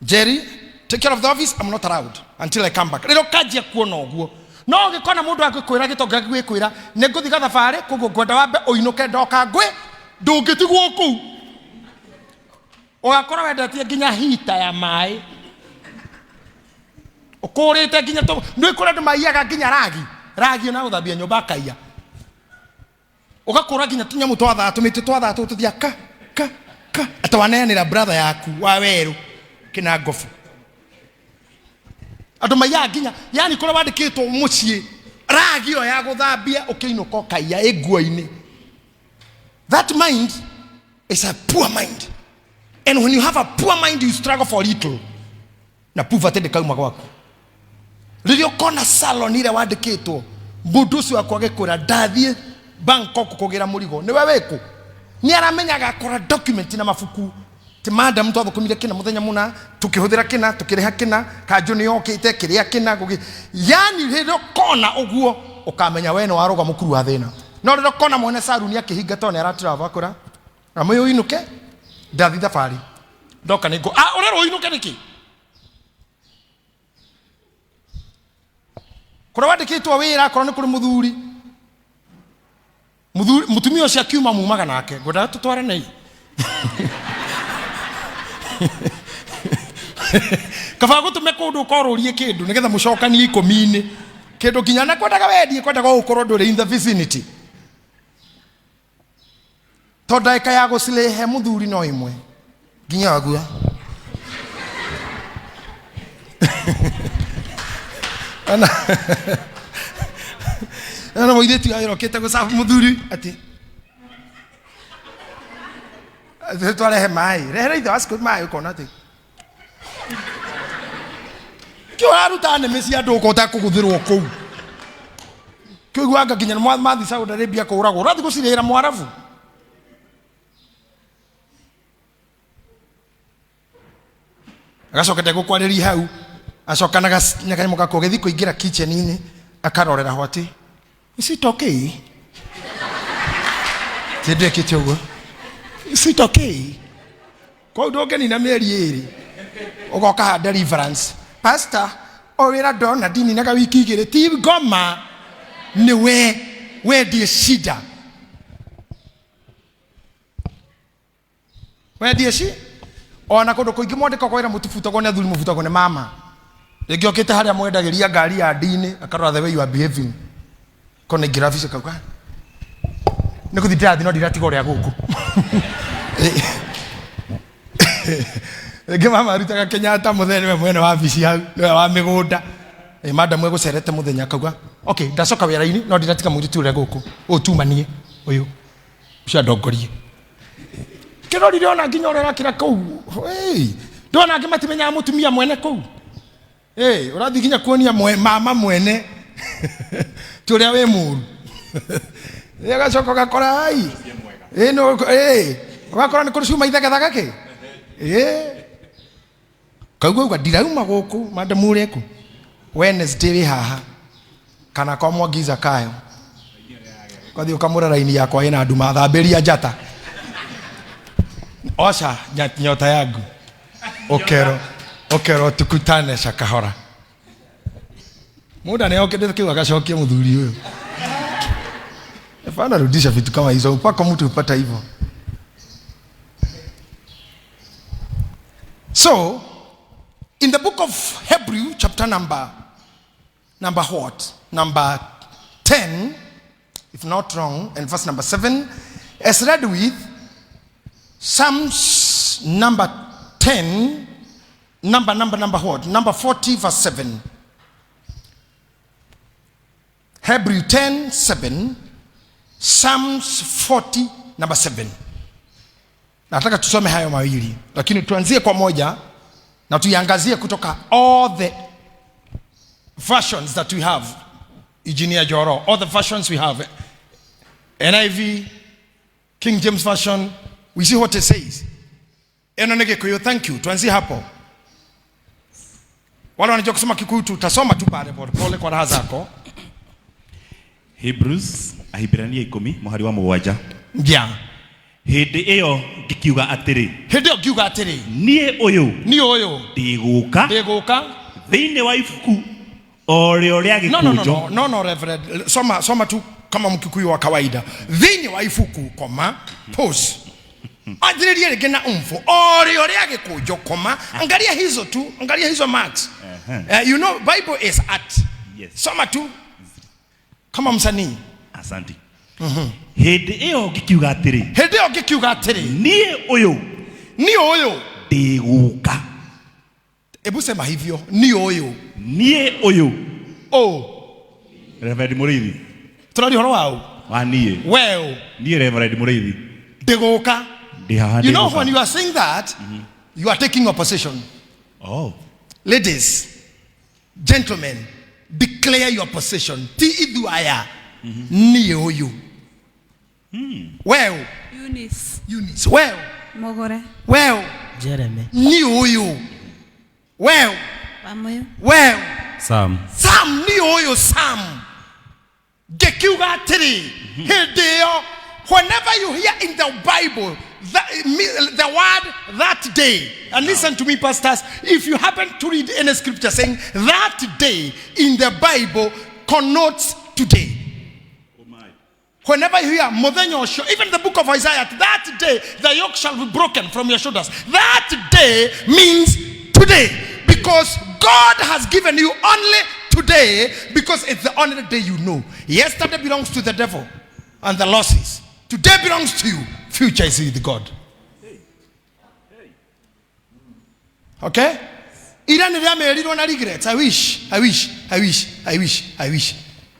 "Jerry, take care of the office, I'm not allowed until I come back." Rĩrĩa ũkanjia kuona ũguo, no ũgĩkona mũndũ angĩkwĩra gĩtonga gĩkwĩra nĩ ngũthiĩ gathabarĩ, koguo ngwenda wambe ũinũke ndoka ngwĩ, ndũngĩtigwo kũu. Ũgakora wendetie nginya hita ya maĩ, ũkũrĩte nginya nĩ kũrĩ andũ maiyaga nginya ragi, ragi ona gũthambia nyũmba akaiya. Ũgakũra nginya tũnyamũ twa thaa, tũmĩtĩ twa thaa tũtũthia ka ka ka, atĩ waneanĩra brother yaku wa werũ kĩna ngobu. Andũ maiyaga nginya, yani kũrĩa wandĩkĩtwo mũciĩ ragi ĩyo ya gũthambia ũkĩinũka ũkaiya ĩ nguo-inĩ. That mind is a poor mind, and when you have a poor mind, you struggle for little na poverty ndĩkauma gwaku. Rĩrĩa ũkona salon ĩrĩa wandĩkĩtwo, mũndũ ũcio wakwa agĩkwĩra ndathiĩ Bangkok kũgĩra mũrigo, nĩwe wĩkũ nĩ aramenyaga akora document na mabuku ti madam twathũkũmire kĩna mũthenya mũna, tũkĩhũthĩra kĩna, tũkĩrĩha kĩna, kanjũ nĩ yokĩte kĩrĩa kĩna gũgĩ. Yani rĩrĩa ũkona ũguo ũkamenya we nĩ warũga mũkuru wa thĩna. No rĩrĩa ũkona mwene saruni akĩhinga tondũ nĩ aratravel, akwĩra amũyũ ũinũke, ndathi thabarĩ, ndoka nĩ ngũ, ah, ũrerwo ũinũke nĩkĩ? Kũrĩa wandĩkĩtwo wĩra, akorwo nĩ kũrĩ mũthuri, mũthuri mũtumia ũcio akiuma mumaga nake, ngwendaga tũtwarane kaba gũtũme kũndũ ũkorũrie kĩndũ nĩgetha mũcokanie ikũmi-inĩ kĩndũ nginya na kwendaga wendie, kwendaga ũkorwo ndũrĩ in the vicinity, tondũ ndagĩka ya gũcirehe mũthuri no ĩmwe nginya agua. Ana mũirĩtu wa wĩra ũkĩte gũcabu mũthuri atĩ atĩ twarehe maĩ, rehera ithe wa cukuru maĩ, ũkona atĩ kĩ ũraruta nĩmĩ cia andũ ũka ũtekũgũthĩrwo kũu kĩiguanga nginya nĩ mathi Saudi Arabia kũragwo, ũrathiĩ gũcirĩra mwarabu. Agacoka ndegũkwarĩria hau, acoka na kanyamũ gako gĩthiĩ kũingĩra kitchen-inĩ, akarorera ho atĩ, "Is it okay?" Ti ndekĩte ũguo, "Is it okay?" Kũu ndũngĩnina mĩeri ĩrĩ ũgoka ha deliverance, "Pastor, o wĩra ndona ndininaga wiki 2." Ti ngoma, nĩ we wendie shida, wendie ci ona kũndũ kũingĩ mwandĩkagwo wĩra, mũtibutagwo nĩ athuri, mũbutagwo nĩ mama. Rĩngĩ okĩte harĩa mwendagĩria ngari ya ndini, akarora the way you are behaving, kona ingĩra wabici akauga nĩ gũthiĩ ndĩrathiĩ no ndiratiga ũrĩa gũkũ. Rĩngĩ mama arutaga Kenyatta mũthenya, nĩwe mwene wabici hau, nĩwe wa mĩgũnda. Ĩ madam egũcerete mũthenya akauga, "Okay, ndacoka wĩra-inĩ no ndiratika mũirĩtu ũrĩa gũkũ ũyũ tumanie ũyũ ũcio andongorie." Kĩrorire ona nginya ũrĩa ũrakĩra kũu. Hey, ndona angĩ matimenyaga mũtumia mwene kũu. Hey, ũrathiĩ nginya kuonia mama mwene ti ũrĩa wĩ mũru. Ĩ, agacoka ũgakora ai ĩ, no, ĩ, ũgakora nĩ kũrĩ cuma ithegethaga kĩ. Ĩ, kaugua uga ndirauma gũkũ madamu ũrĩa Wednesday wĩ haha kana kwa Mwangiza kayo kwathiĩ ũkamũra raini yakwa ĩna nduma, thambĩria njata, osha nyota yangu, ũkerwo ũkerwo tukutane Shakahola. Muda nĩ okĩte kĩu agacokia mũthuri ũyũ. Hapana, rudisha vitu kama hizo mpaka mtu upata hivyo. So in the book of Hebrews chapter number what? Number 10, if not wrong, and verse number 7, as read with Psalms number 10, number what? Number 40, verse 7. Hebrew 10, 7, Psalms 40, number 7. Nataka tusome hayo mawili, lakini tuanzie kwa moja na tuiangazie kutoka all the versions that we have. Engineer Joro, all the versions we have. NIV, King James Version, we see what it says. Eno nĩ Gĩkũyũ, thank you. Tuanzie hapo. Wale wanajua kusoma Kikuyu tutasoma tu pale pole pole kwa raha zako. Hebrews Ahibrania 10 mũhari wa 7. Yeah. Hĩndĩ ĩyo ngĩkiuga atĩrĩ, Hĩndĩ ĩyo ngiuga atĩrĩ, niĩ ũyũ niĩ ũyũ ndĩgũka ndĩgũka. Thĩinĩ wa ibuku o rĩo rĩa No, no, no, gĩkũnjo. No, Reverend. Soma, soma tu kama Mkikuyu wa kawaida. Thĩinĩ wa ibuku, koma, pause. Anjĩrĩrie rĩngĩ na umfu. O rĩo rĩa gĩkũnjo, koma. Angalia hizo tu, angalia hizo marks. You know, Bible is art. Yes. Soma tu kama msanii. Asante. Hĩndĩ ĩyo ngĩkiuga atĩrĩ, Hĩndĩ ĩyo ngĩkiuga atĩrĩ, niĩ ũyũ niĩ ũyũ. Ndĩgũka. Hebu sema hivyo, niĩ ũyũ. Niĩ ũyũ. Oh, Reverend Mũrĩithi. Tũraria ũhoro wa ũ? Wa niĩ. We ũ? Niĩ Reverend Mũrĩithi. Ndĩgũka. Ndĩ haha. You know, Ndĩgũka. when you are saying that, you are taking your position. Oh. Ladies, gentlemen, declare your position. Ti ithu aya, niĩ ũyũ. We ũ? Eunice. Eunice. We ũ? Mugure. We ũ? Jeremy. Niĩ ũyũ. We ũ? Wamuyu. We ũ? Sam. Sam, niĩ ũyũ Sam. Ngĩkiuga atĩrĩ, hĩndĩ ĩyo, whenever you hear in the Bible the word that day, and listen to me, pastors, if you happen to read any scripture saying that day in the Bible connotes today. Whenever you hear mũthenya ũcio, even the book of Isaiah, that day the yoke shall be broken from your shoulders. That day means today, because God has given you only today, because it's the only day you know. Yesterday belongs to the devil and the losses. Today belongs to you. Future is with God. Okay? Ira nĩrĩamerirwo na regrets. I wish, I wish, I wish, I wish, I wish.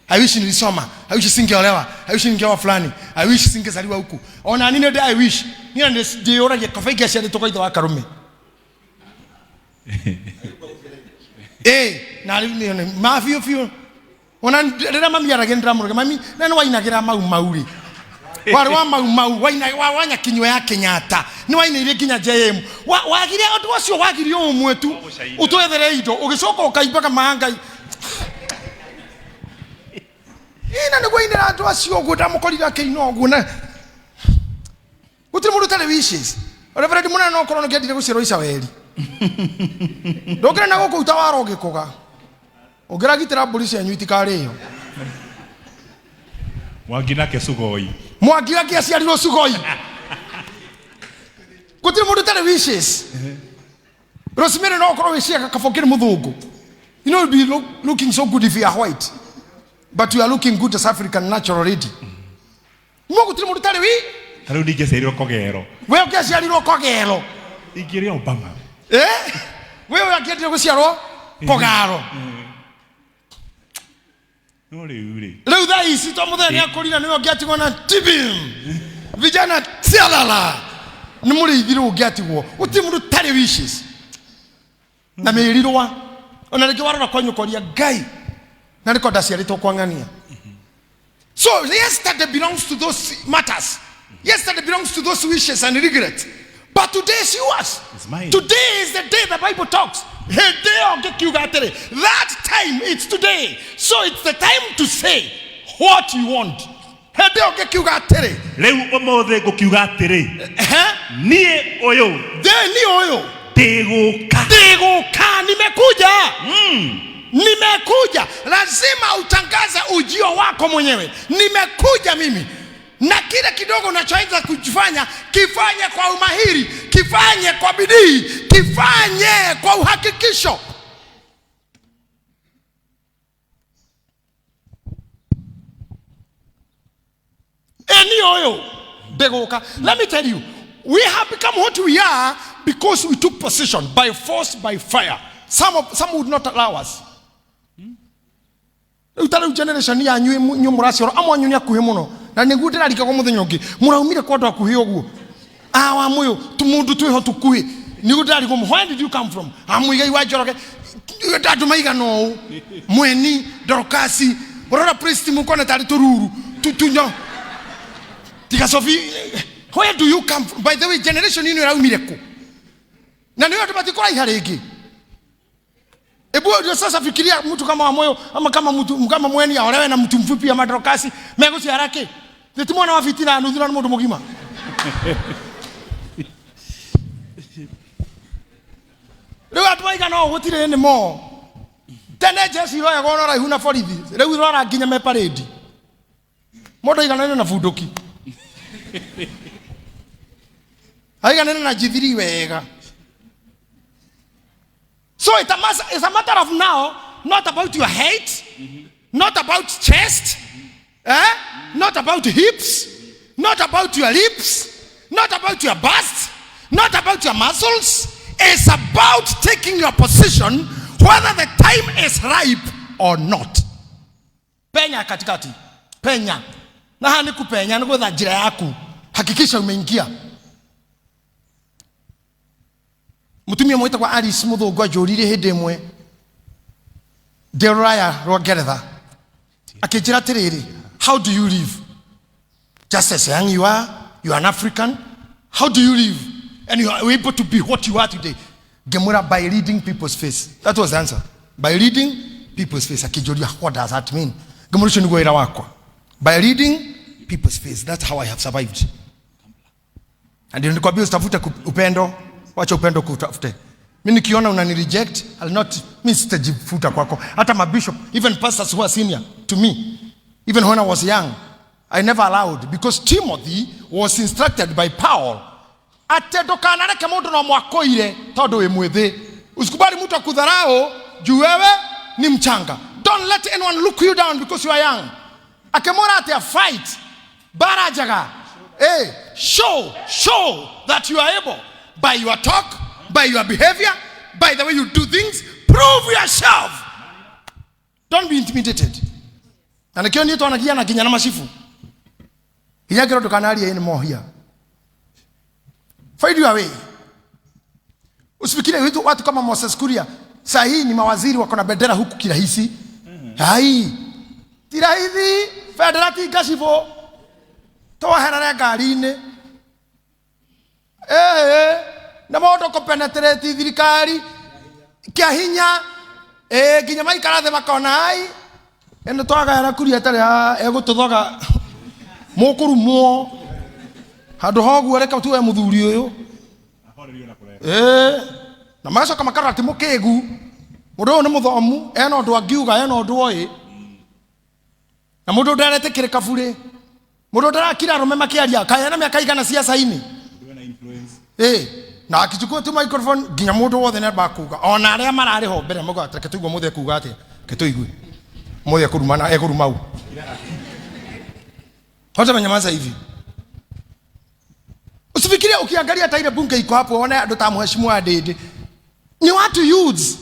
I wish nilisoma. I wish singeolewa. I wish ningeoa fulani. I wish singezaliwa huku. Ona nini ndio I wish. Nina ndĩyũragia kaba ingĩaciarĩtwo kwa ithe wa Karume. Na rĩu nĩ ma biũ biũ. Ona rĩrĩa mami aragia nĩndĩramũrũga, mami, na nĩ wainagĩra mau mau rĩ. Warĩ wa mau mau, waina, wa, wa Nyakinyua ya Kenyatta. Nĩ wainĩire nginya JM. Wagire ũndũ ũcio, wagire ũmwe tu. Ũtwethere indo, ũgĩcoka ũkaimbaga maangai. Ina nĩguo ainĩra andũ acio ũguo, ndamũkorire akĩina ũguo na gũtirĩ mũndũ ũtarĩ wishes. Reverend Mũnene no ũkorwo nĩkĩendire gũciarwo Icaweri. Ndũkĩrĩ na gũkũ utawara ũgĩkũga. Ũngĩragitĩra mbũri cianyu itikarĩo. Mwangi nake Sugoi. Mwangi nake aciarirwo Sugoi. Gũtirĩ mũndũ ũtarĩ wishes. Rosemary no ũkorwo wĩciaga kaba ũkĩrĩ mũthũngũ. You know, you'll be looking so good if you are white. But you are looking good as African natural lady. No gũtirĩ mũndũ ũtarĩ wi? Ta rĩu ningĩciarirwo Kogero. We ũngĩaciarirwo Kogero. Ingĩrĩ Obama. We ũyũ angĩendire gũciarwo Kogaro. No rĩu rĩ. Rĩu thaa ici to mũthenya nĩakũrira nĩwe ũngĩatigwo na tibim. Vijana tialala. Nĩ mũrĩithi rĩu ũngĩatigwo. Gũtirĩ mũndũ ũtarĩ wishes. Na mĩrirwa. Ona rĩngĩ warora kwanyu ũkoria Ngai. Na nĩko ndaciarĩtwo kwa ng'ania. So yesterday belongs to those matters. Yesterday belongs to those wishes and regrets. But today is yours. It's mine. Today is the day the Bible talks. Hĩndĩ ĩyo ngĩkiuga atĩrĩ, that time, it's today. So it's the time to say what you want. Hĩndĩ ĩyo ngĩkiuga atĩrĩ. Rĩu ũmũthĩ ngũkiuga atĩrĩ. Ehe. Niĩ ũyũ. Niĩ ũyũ. Ndĩgũka. Ndĩgũka, nimekuja. Nimekuja. Lazima utangaze ujio wako mwenyewe. Nimekuja mimi. Na kile kidogo unachoweza kufanya, kifanye kwa umahiri, kifanye kwa bidii, kifanye kwa uhakikisho. Ũyũ ndĩgũka. Let me tell you, we have become what we are because we took position by force, by fire. Some would not allow us. Rĩu ta rĩu generation yanyu inyuĩ mũraciarwo, amwe anyu nĩ akuhĩ mũno, na nĩguo ndĩrarikagwo mũthenya ũngĩ mũraumire kwa andũ akuhĩ ũguo awa mũyũ tũmũndũ twĩho tũkuhĩ, nĩguo ndĩrarigwo, where did you come from? Amũigai wa Njoroge, andũ maigana ũũ, Mweni, Dorokasi, ũrora priest mũkona tarĩ tũruru tunyo tiga Sofi. Where do you come from? By the way, generation ĩno ĩraumire kũ? Na nĩyo andũ matikũraiha rĩngĩ. Ebu ndio sasa fikiria mtu kama Wamoyo ama kama mtu kama Mweni aolewe na mtu mfupi ama Dorokasi, meguciara kĩ? Ti mwana wa fitina nuthu na mũndũ mũgima. Rĩu andũ maigana ũũ gũtirĩ nĩ mo. Tene jeshi iroyagwo na ũraihu na borithi, rĩu irora nginya me parade. Mũndũ aiganane na bunduki, aiganane na G3 wega. So it's a matter of now, not about your height, not about chest, eh? Not about hips, not about your lips, not about your bust, not about your muscles. It's about taking your position whether the time is ripe or not. Penya katikati, penya. Na hani kupenya, ni gwetha njĩra yaku. Hakikisha umeingia. Mutumia mwĩtagwo Alice Mũthũngũ anjũririe hĩndĩ ĩmwe ndĩ rũraya rwa Ngeretha, akĩnjĩra atĩrĩrĩ, "How do you live? Just as young you are an African, how do you live and you are able to be what you are today?" Ngĩmwĩra, "By reading people's face." That was the answer, by reading people's face. Akĩnjũria, "What does that mean?" Ngĩmwĩra, "Ũcio nĩguo wĩra wakwa, by reading people's face. That's how I have survived." Na ndio nikwambia usitafute upendo, wacha upendo kutafute. Mimi nikiona unani reject, I'll not, mimi sitajifuta kwako. Hata mabishop, even pastors who are senior to me, even when I was young, I never allowed, because Timothy was instructed by Paul atĩ ndũkanareke mũndũ no mwakũire tondũ wĩ mwĩthĩ. Usikubali mtu akudharau juu wewe ni mchanga. Don't let anyone look you down because you are young. Akĩmwĩra atĩ fight bara njega. Hey, show that you are able by your talk, by your behavior, by the way you do things. Prove yourself. Don't be intimidated. Na nikio niĩ twanagia na nginya na macibu nginya ngĩrwo ndũkanarie anymore here. Find your way. Usifikirie watu kama Moses Kuria saa hii ni mawaziri, wako na bendera huku kirahisi. Hai, ti raithi. Bendera ti ngacibũ, twoherere ngari-inĩ. Ĩĩ, na mũndũ kũpenetrate thirikari kĩa hinya, ĩĩ, nginya maikara thĩ makona, ai, ĩno twagaĩra Kuria ĩtarĩ egũtũthoga mũkũrumwo handũ ha ũguo, reke tuoe mũthuri ũyũ. Ahorerio na kũraya. Ĩĩ, na magacoka makarora ti mũkĩgu, mũndũ ũyũ nĩ mũthomu, ena ũndũ angiuga, ena ũndũ oĩ, na mũndũ ndaretĩkĩrĩka burĩ, mũndũ ndarakira arũme makĩaria kaĩ ena mĩaka igana ciaca-inĩ. Mũndũ wĩna influence. Ĩĩ, na akichukua tu microphone nginya mũndũ wothe nĩ amba kuga, ona arĩa mararĩ ho mbere mauga, "Reke tũigue mũthĩ ekuga atĩa, reke tũigue mũthĩ ekurumana ekurumau." Wote wamenyamaza hivi. Usifikirie ukiangalia hata ile bunge iko hapo, one andũ ta mheshimiwa Ndindi ni watu youths,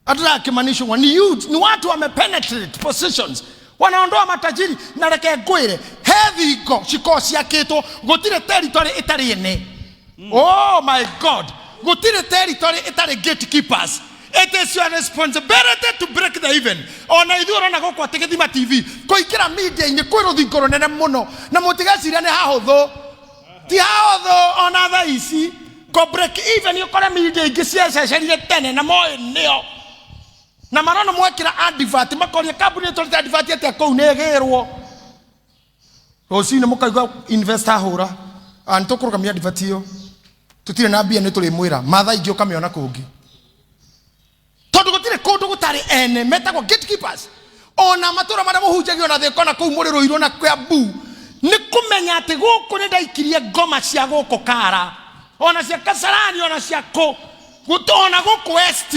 hata akimanishwa ni youth, ni watu wamepenetrate positions, wanaondoa matajiri. Na reke ngwĩre, he thingo cikorwo ciakĩtwo, gũtirĩ territory ĩtarĩ ene. Oh my God, gũtirĩ territory ĩtarĩ gatekeepers. It is your responsibility to break the even. Ona ithuĩ ũrona gũkũ atĩ Gĩthima TV kũingĩra media-inĩ kwĩ rũthingo rũnene mũno, na mũtigeciria nĩ hahũthũ. Ti hahũthũ ona thaa ici kũ break even, ũkore media ingĩ ciacecerire tene na moĩ nĩo na marona mwekĩra advert, makoria kambuni ĩtwarĩte advert atĩa kũu nĩ ĩgĩrwo rũcinĩ, mũkaigua investor ahũra, "Ah, nĩ tũkũrũgamia advert ĩyo, tũtirĩ na mbia, nĩ tũrĩmwĩra mathaa ingĩ." Ũkamĩona kũngĩ, tondũ gũtirĩ kũndũ gũtarĩ ene metagwo gatekeepers. Ona matũra marĩa mũhunjagio na thĩko na kũu mũrĩ Rũirũ na Kiambu, nĩ kũmenya atĩ gũkũ nĩ ndaikirie ngoma cia gũkũ Kara, ona cia Kasarani, ona cia kũ ona gũkũ West,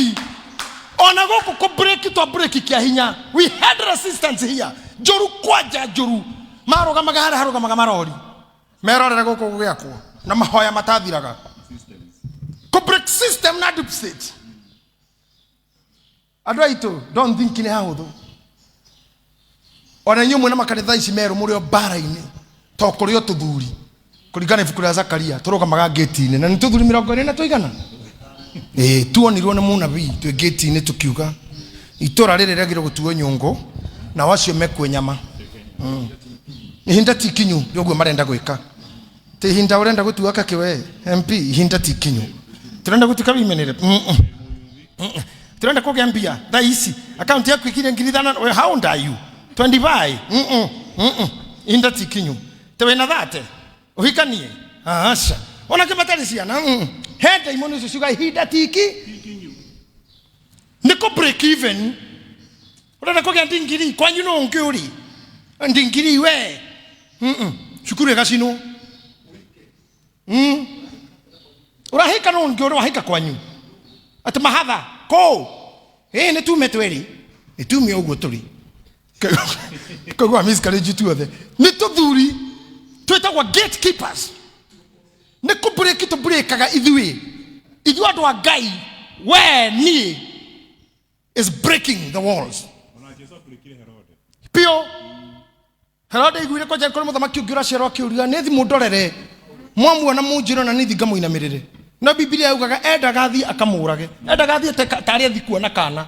ona gũkũ kũ break, twa break kĩa hinya. We had resistance here njũru, kwanja njũru. Marũgamaga harĩa harũgamaga marori, merorere gũkũ gũgĩakwo na mahoya matathiraga. Systems. Kũ break system na deep state. Andũ aitũ, don't think nĩ hahũthũ. Ona inyuĩ mwĩna makanitha ici merũ mũrĩ o mbara-inĩ, to kũrĩ o tũthuri kũringana na ibuku rĩa Zakaria tũrũgamaga ngĩti-inĩ na nĩ tũthuri 20 na tũigana. Ĩĩ, tuonirwo nĩ mũnabii twĩ ngĩti-inĩ tũkiuga itũra rĩrĩ rĩagĩrĩirwo gũtuo nyũngũ nao acio mekue nyama. Ihinda ti ikinyu rĩa ũguo marenda gwĩka. Ti ihinda ũrenda gũtua kakĩ we MP, ihinda ti ikinyu. Tũrenda gũtuĩka women rep. Tũrenda kũgĩa mbia thaa ici, akaunti yaku ĩkinyire 5,000, we how old are you? 25. Ihinda ti ikinyu. Te wĩna 30 ũhikanie? Aca. Ona kĩ matarĩ ciana. He ndaimono icio ciuga ihinda ti iki nĩ kũ break even. Ũrenda kũgĩa ndingiri kwanyu no ũngĩ ũrĩ ndingiri we. Cukuru ĩgacinwo. Ũrahika no ũngĩ ũrĩ wahika kwanyu atĩ mahatha kũ ĩĩ nĩ tume tweri nĩ tume ũguo tũrĩ koguo miscarriage tuothe nĩ tũthuri twĩtagwo gatekeepers. Nĩ kũbreak tũbreakaga ithuĩ ithuĩ andũ a Ngai, we niĩ is breaking the walls. Ona Jesu abreakire Herode. Pio Herode aiguire kwanja kũrĩ mũthamaki ũngĩ ũraciarwo akĩũria nĩ thi mũndorere mwamuona mũnjĩre na nĩ thi ngamũinamĩrĩre. No Biblia yaugaga endaga athiĩ akamũrage, endaga athiĩ tarĩ athiĩ kuona kana.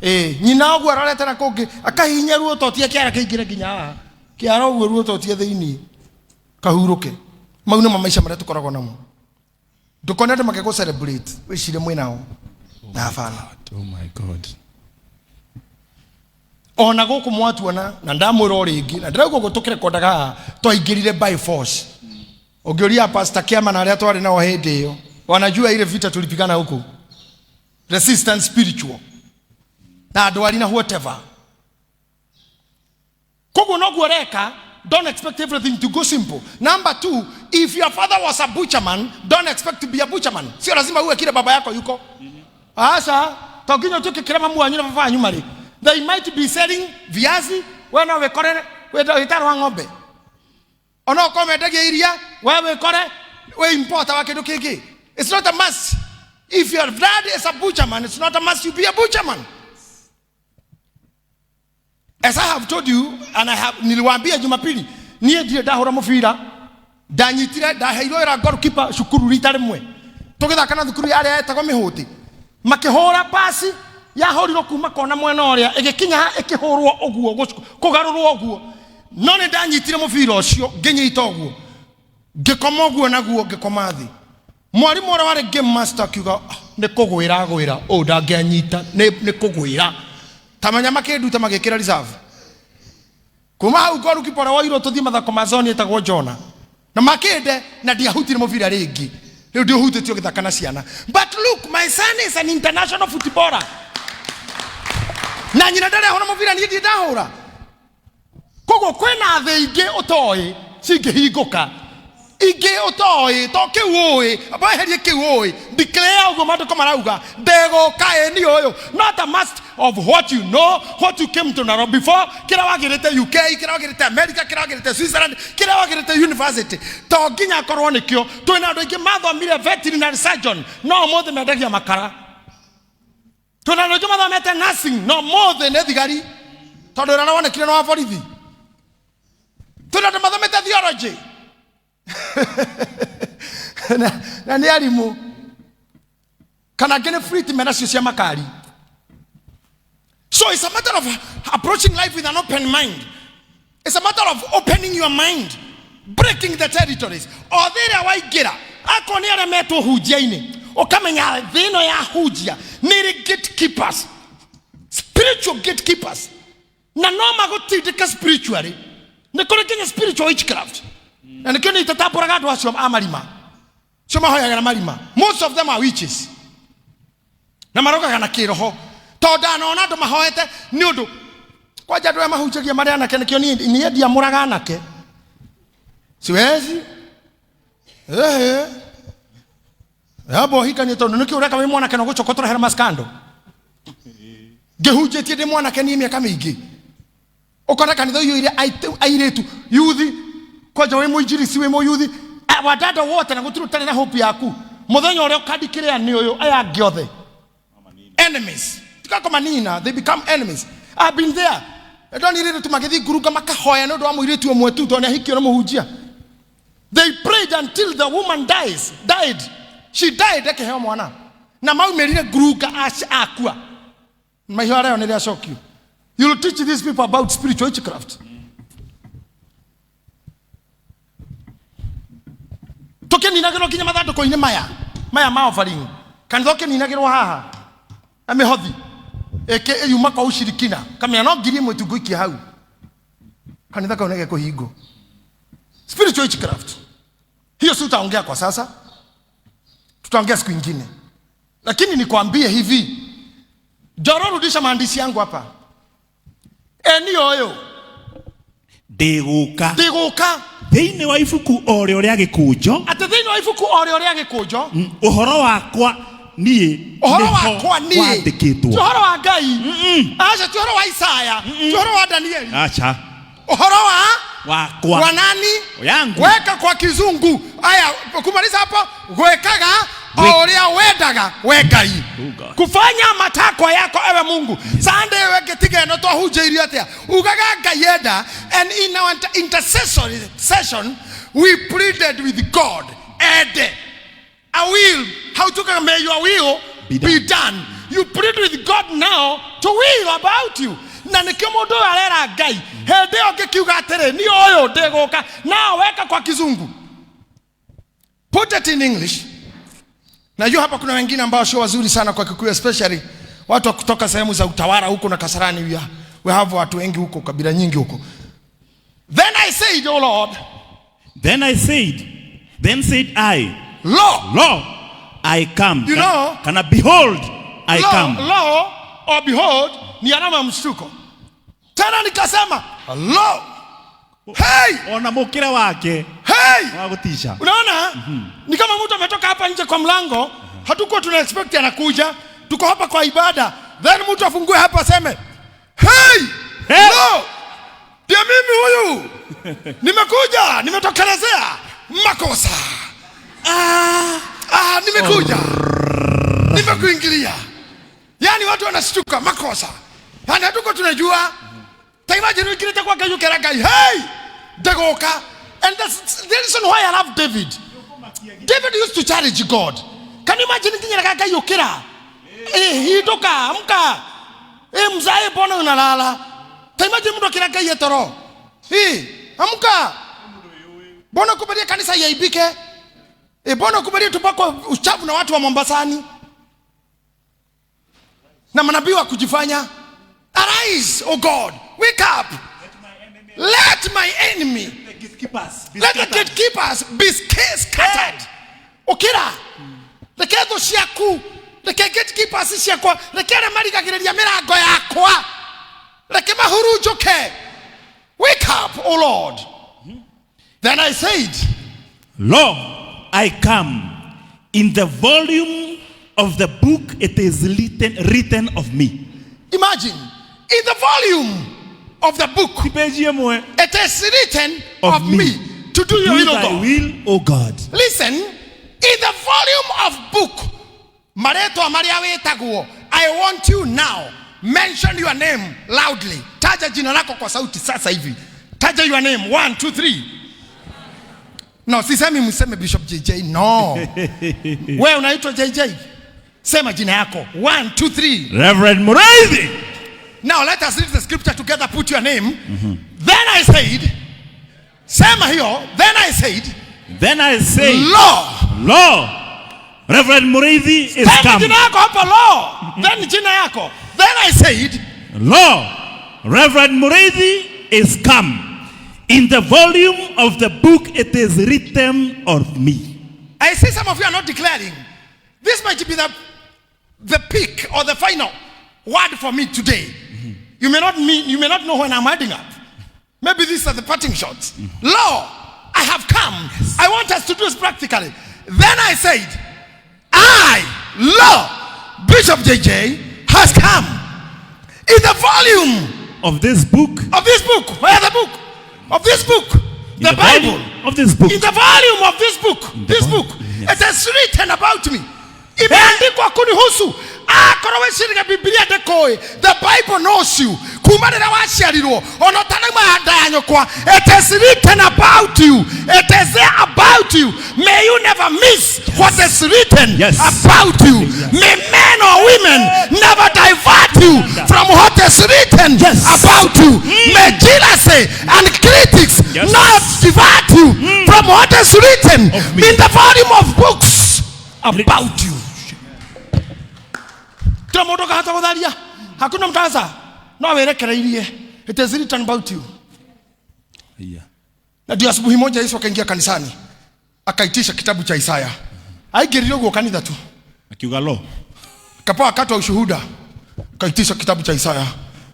Ĩĩ, nyina ũguo arorete na kũngĩ akahihinya ruototia kĩara kĩingĩre nginya haha kĩara ũguo ruototia thĩinĩ kahurũke. Mau nĩmo maica marĩa tũkoragwo namo. Ndũkone andũ makĩgũ celebrate wĩcirie mwĩnao na hapana. Oh my God. Ona gũkũ mwatuona na ndamwĩra o rĩngĩ na ndĩrauga ũguo tũkĩrekondaga haha twaingĩrire by force. Ũngĩũria Pastor Kĩama na arĩa twarĩ nao hĩndĩ ĩyo wanajua ile vita tulipigana huku, resistance spiritual na ndwari na whatever. Koguo noguo ũreka, don't expect everything to go simple. Number 2, if your father was a butcherman, don't expect to be a butcherman. Sio lazima uwe kile baba yako yuko. Asa, to nginya ũtuĩke kĩrĩa mamu wanyu na baba wanyu marĩ. They might be selling viazi, we no wĩkore wĩtaro wa ng'ombe. Ona okorwo mendagia iria, we wĩkore wĩ importer wa kĩndũ kĩngĩ. It's not a must. If your dad is a butcherman, it's not a must you be a butcherman. As I have told you, and I have, niliwaambia Jumapili, niĩ ndirĩ ndahũra mũbira, ndanyitire, ndaheirwo wĩra goalkeeper cukuru rita rĩmwe. Tũgĩthaka na thukuru yarĩa yetagwo Mĩhũti. Makĩhũra pasi, yahũrirwo kuma kona mwena ũrĩa, ĩgĩkinya haha, ĩkĩhũrwo ũguo, kũgarũrwo ũguo. No nĩ ndanyitire mũbira ũcio, ngĩnyita ũguo. Ngĩkoma ũguo naguo, ngĩkoma thĩ. Mwarimũ ũrĩa warĩ game master akiuga, ah, nĩ kũgwĩra agwĩra, ũũ ndangĩanyita, nĩ kũgwĩra. Ta manya makĩnduta magĩkĩra reserve. Kuma hau goalkeeper ũrĩa woirwo tũthiĩ mathako ma zone etagwo Jona. Na makĩnde na ndiahutire mũbira rĩngĩ. Rĩu ndiũhutĩtio gĩthaka na ciana. But look, my son is an international footballer. Na nyina ndarĩ ahũra mũbira, niĩ ndirĩ ndahũra. Koguo kwĩna thĩ ingĩ ũtoĩ cingĩhingũka, ingĩ ũtoĩ to kĩu ũĩ, weherie kĩu ũĩ, declare ũguo maandĩko marauga, ndegũka ĩ niĩ ũyũ. Not a must of what you know, what you came to Nairobi before, kĩrĩa wagĩrĩte UK, kĩrĩa wagĩrĩte America, kĩrĩa wagĩrĩte Switzerland, kĩrĩa wagĩrĩte university, to nginya akorwo nĩkĩo. Twĩna andũ aingĩ mathomire veterinary surgeon, no ũmũthĩ mendagia makara. Twĩna andũ aingĩ mathomete nursing, no ũmũthĩ nĩ thigari, tondũ wĩra ũrĩa wonekire nĩ wa borithi. Twĩna andũ mathomete theology na nĩ arimũ, kana angĩ nĩ fleet menacio cia makari. So it's a matter of approaching life with an open mind. It's a matter of opening your mind, breaking the territories. O thĩ ĩrĩa waingĩra, akorwo nĩ arĩa metwo hunjia-inĩ, ũkamenya thĩ ĩno ya hunjia nĩ ĩrĩ gatekeepers, spiritual gatekeepers, na no magũtindĩke spiritually. Nĩ kũrĩ nginya spiritual witchcraft, na nĩkĩo nĩ itatambũraga andũ acio a marima, acio mahoyagĩra marima. Most of them are witches, na marogaga na kĩroho, tondũ ndanona andũ mahoete nĩ ũndũ kwanja andũ aya mahunjagia marĩ anake. Nĩkĩo niĩ ndiamũraga anake, siwezi ehe yamba ũhikanie, tondũ nĩkĩo ũreka wĩ mwanake na ũgũcoka ũtũrehere maskando. Ngĩhunjĩtie ndĩ mwanake niĩ mĩaka mĩingĩ. Ũkona kanitha ũiyũire airĩtu yuthi, kwanja wĩ mũinjirisi wĩ mũyuthi, wadada wote na gũtirĩ ũtarĩ na hope yaku. Mũthenya ũrĩa ũkandikĩrĩa nĩ ũyũ, aya angĩ othe enemies. Tikakomanina, they become enemies. I've been there. Ndonire airĩtu magĩthiĩ ngurunga makahoya nĩ ũndũ wa mũirĩtu ũmwe tu tondũ nĩahikio nĩ mũhunjia. They prayed until the woman died. She died akĩheo mwana. Na maumĩrire ngurunga akua. Mahiũ arĩa nĩ rĩacokio. You'll teach these people about spiritual witchcraft. Tũkĩninagĩrwo nginya mathandũkũ-inĩ maya maya ma offering. Kanitha ũkĩninagĩrwo haha na mĩhothi ĩkĩ yuma kwa ushirikina kamenya no 1,000 tu ngũikia hau, kanitha kau nĩgekũhingwo. Spiritual witchcraft hiyo si utaongea kwa sasa, tutaongea siku ingine, lakini nikwambie hivi, Joro, rudisha maandishi yangu hapa. Eni ũyũ Ndĩgũka Ndĩgũka thĩinĩ wa ibuku o rĩo rĩa gĩkũnjo, atĩ thĩinĩ wa ibuku o rĩo rĩa gĩkũnjo, ũhoro wakwa niĩ ũhoro nĩho wakwa niĩ, wandĩkĩtwo. Ti ũhoro wa Ngai, aca, ti ũhoro wa Isaya, ti ũhoro wa Danieli, Aca. Ũhoro wa wakwa wa nani? Yangu. Weka kwa kizungu. Aya, kumaliza hapo, gwekaga o ũrĩa wendaga we Ngai, Oh God. kufanya matakwa yako ewe Mungu. Sunday weke tiga ĩno twahunjĩirio atĩa, ugaga Ngai enda. And in our intercessory session we pleaded with God ende a will, how to may your will Be be done. You plead with God now to will about you. Na nĩkĩo mũndũ ũyũ arera Ngai hĩndĩ ĩyo ngĩkiuga atĩrĩ, niĩ ũyũ ndĩgũka. Now weka kwa kizungu, put it in English. Najua hapa kuna wengine ambao sio wazuri sana kwa Kikuyu, especially watu wa kutoka sehemu za Utawala huko na Kasarani. We have watu wengi huko, kabila nyingi huko. Then I said, oh Lord, Then I said, then said I, Lord, Lord, I come. You know, Can I behold, I Lord, come. Lord, or behold ni alama ya mshtuko. Tena nikasema, Lord, hey, Ona mukira wake hey. wa gutisha. Unaona? Ni kama mtu ametoka hapa nje kwa mlango, hatukuwa tuna expect anakuja, tuko hapa kwa ibada, then mtu afungue hapa aseme, hey, Hey. Lord, ndiye mimi huyu, nimekuja, nimetokelezea makosa. Nimekuja, nimekuingilia. Yani watu wanashtuka makosa, yani hatuko tunajua. Ta imagine wikirite kwa Ngai ukera Ngai, hey, ndegoka. And that's the reason why I love David. David used to challenge God. Can you imagine nginya Ngai ukira? Hinduka, amka. Mzae mbona unalala? Ta imagine mtu akira Ngai etoro. Amka. Mbona ukubalie kanisa iaibike? Mbona ukubalie tupakwe uchafu na watu wa Mombasani? Na manabii wa kujifanya. Arise, O God, wake up. Let my enemy, let the gatekeepers be scattered. Ukira. Reke thũ ciaku, reke gatekeepers ciakwa, reke arĩa marigagĩrĩria mĩrango yakwa, reke mahurunjũke. Wake up, O Lord. Then I said, Lord, I come. In the volume of the book it is written of me. Imagine, in the volume of the book Page ĩmwe. it is written Of of me me. to do your Do will, O thy God. will, O God. Listen, in the volume of book, maretwa maria witagwo, I want you now, mention your name loudly. Taja jina lako kwa sauti sasa hivi. Taja your name, 1, 2, 3. No, sisemi mseme Bishop JJ, no. Wewe unaitwa JJ. Sema jina yako. 1, 2, 3. Reverend Muriithi. Now let us read the scripture together. Put your name. Then I said, sema hiyo. Then I said, Then I said, Lord. Lord, Reverend Muriithi is Sema come. jina yako hapo, Lord. Then jina yako. Then I said, Lord, Reverend Muriithi is come. In the volume of the book it is written of me. I see some of you are not declaring. This might be the peak or the final word for me today. You may not mean, you may not know when I'm adding up. Maybe these are the parting shots. Lord, I have come. I want us to do this practically. Then I said, I, Lord, Bishop JJ, has come. In the volume Of this book. Of this book. Where the book? Of this book. In The volume Bible. of this book. In the volume of this book. In the This vol- book. Yes. It is written about me. Imeandikwa kunihusu. Akorwo wĩciragia Bibilia ndĩkũĩ. The Bible knows you. Kuma rĩrĩa waciarirwo ona ũtanauma nda ya nyũkwa. It is written about you. It is there about you. May you never miss what is written Yes. about you. May men or women never divert you from what is written Yes. about you. May jealousy and critics Yes. not divert you from what is written Of me. in the volume of books about you. Kila mũndũ akahota gũtharia, hakuna mtaza no wĩrekereirie. It is written about you. Yeah. Na ndio asubuhi moja Yesu akaingia kanisani akaitisha kitabu cha Isaya. Aingĩrire ũguo kanitha tu, Akiuga lo. kapewa wakati wa ushuhuda, akaitisha kitabu cha Isaya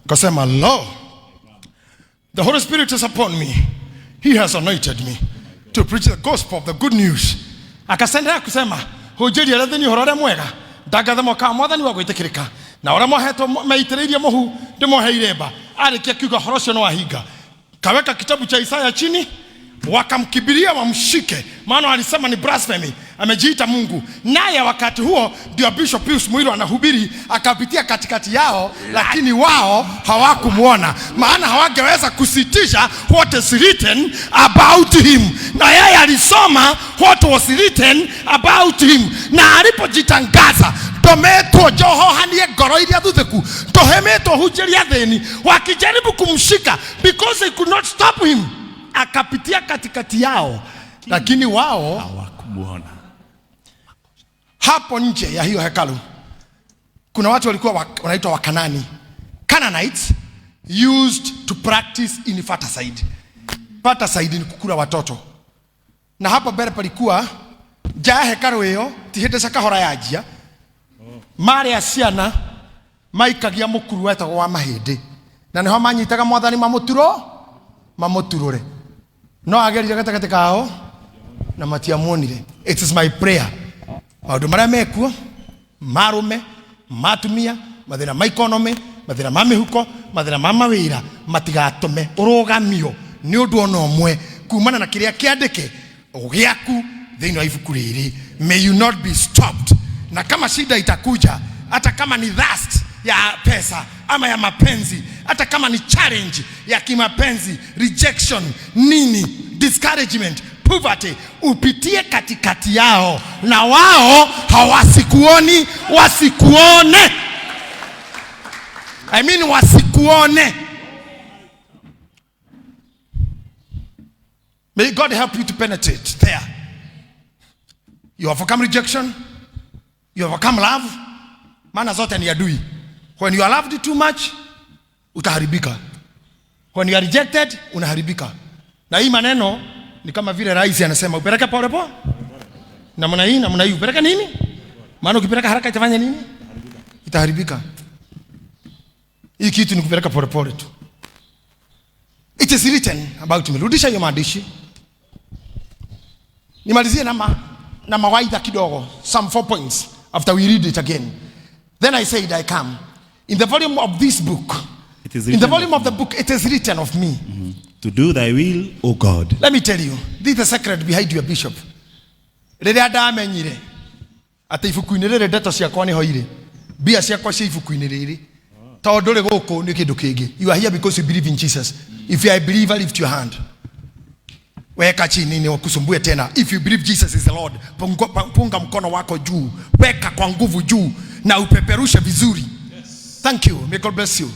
akasema, lo, the Holy Spirit is upon me, he has anointed me to preach the gospel of the good news. Akasendelea kusema, hunjĩrie arĩa athĩni ũhoro ũrĩa mwega, ndangathe mwaka wa mwathani wa gwĩtĩkĩrĩka, na ũrĩa mohetwo meitĩrĩirie mũhu ndĩmohe iremba. Arĩkia kiuga ũhoro ũcio nĩwahinga. Kaweka kitabu cha Isaya chini, wakamkibiria wamshike, maana walisema ni blasphemy, amejiita Mungu. Naye wakati huo ndio Bishop Pius Muiru anahubiri, akapitia katikati yao, lakini wao hawakumwona, maana hawangeweza kusitisha what is written about him. Na yeye alisoma what was written about him, na alipojitangaza ndometwo njohohanie ngoro iria thutheku, ndohemetwo hunjĩrie athĩni, wakijaribu kumshika because they could not stop him, akapitia katikati yao, lakini wao Hawakumuona. Hapo nje ya hiyo hekalu kuna watu walikuwa wanaitwa Wakanani. Canaanites used to practice infanticide. Infanticide ni kukula watoto. Na hapo mbele palikuwa nja ya hekalu ĩyo ti hĩndĩ cia kahora yanjia, marĩa ciana maikagia mũkuru wetagwo wa mahĩndĩ, na nĩho manyitaga mwathani mamũturo mamũturũre, no agerire gatagatĩ kao na matiamuonire. It is my prayer maũndũ marĩa mekuo marũme matumia, mathĩna ma economy, mathĩna ma mĩhuko, mathĩna ma mawĩra, matigatũme ũrũgamio nĩ ũndũ ona ũmwe kumana na kĩrĩa kĩandĩke gĩaku thĩinĩ wa ibuku rĩrĩ. May you not be stopped. Na kama shida itakuja, hata kama ni thirst ya pesa ama ya mapenzi, hata kama ni challenge ya kimapenzi, rejection, nini, discouragement, poverty, upitie katikati yao na wao hawasikuoni, wasikuone. I mean wasikuone. May God help you to penetrate there. You overcome rejection, you overcome love, maana zote ni adui. When you are loved too much, utaharibika. When you are rejected, unaharibika. Na hii maneno ni kama vile rais anasema upeleke pole pole. Namna hii, namna hii upeleke nini? Maana ukipeleka haraka itafanya nini? Itaharibika. Hii kitu ni kupeleka pole pole tu. It is written about me. Rudisha hiyo maandishi. Nimalizie na mawaidha kidogo, some 4 points after we read it again. Then I said I come. In the volume of this book, It is in the written volume of the book, it is written of me. To do thy will, O God. Let me tell you, this is the secret behind your bishop. Rĩrĩa ndamenyire atĩ ibuku-inĩ rĩrĩ ndeto ciakwa nĩho irĩ, mbia ciakwa cia ibuku-inĩ rĩrĩ, tondũ rĩ gũkũ nĩ kĩndũ kĩngĩ. You are here because you believe in Jesus. If you are a believer, lift your hand. Weka chini ni wakusumbue tena. If you believe Jesus is the Lord, punga mkono wako juu, weka kwa nguvu juu na upeperushe vizuri. Thank you. May God bless you.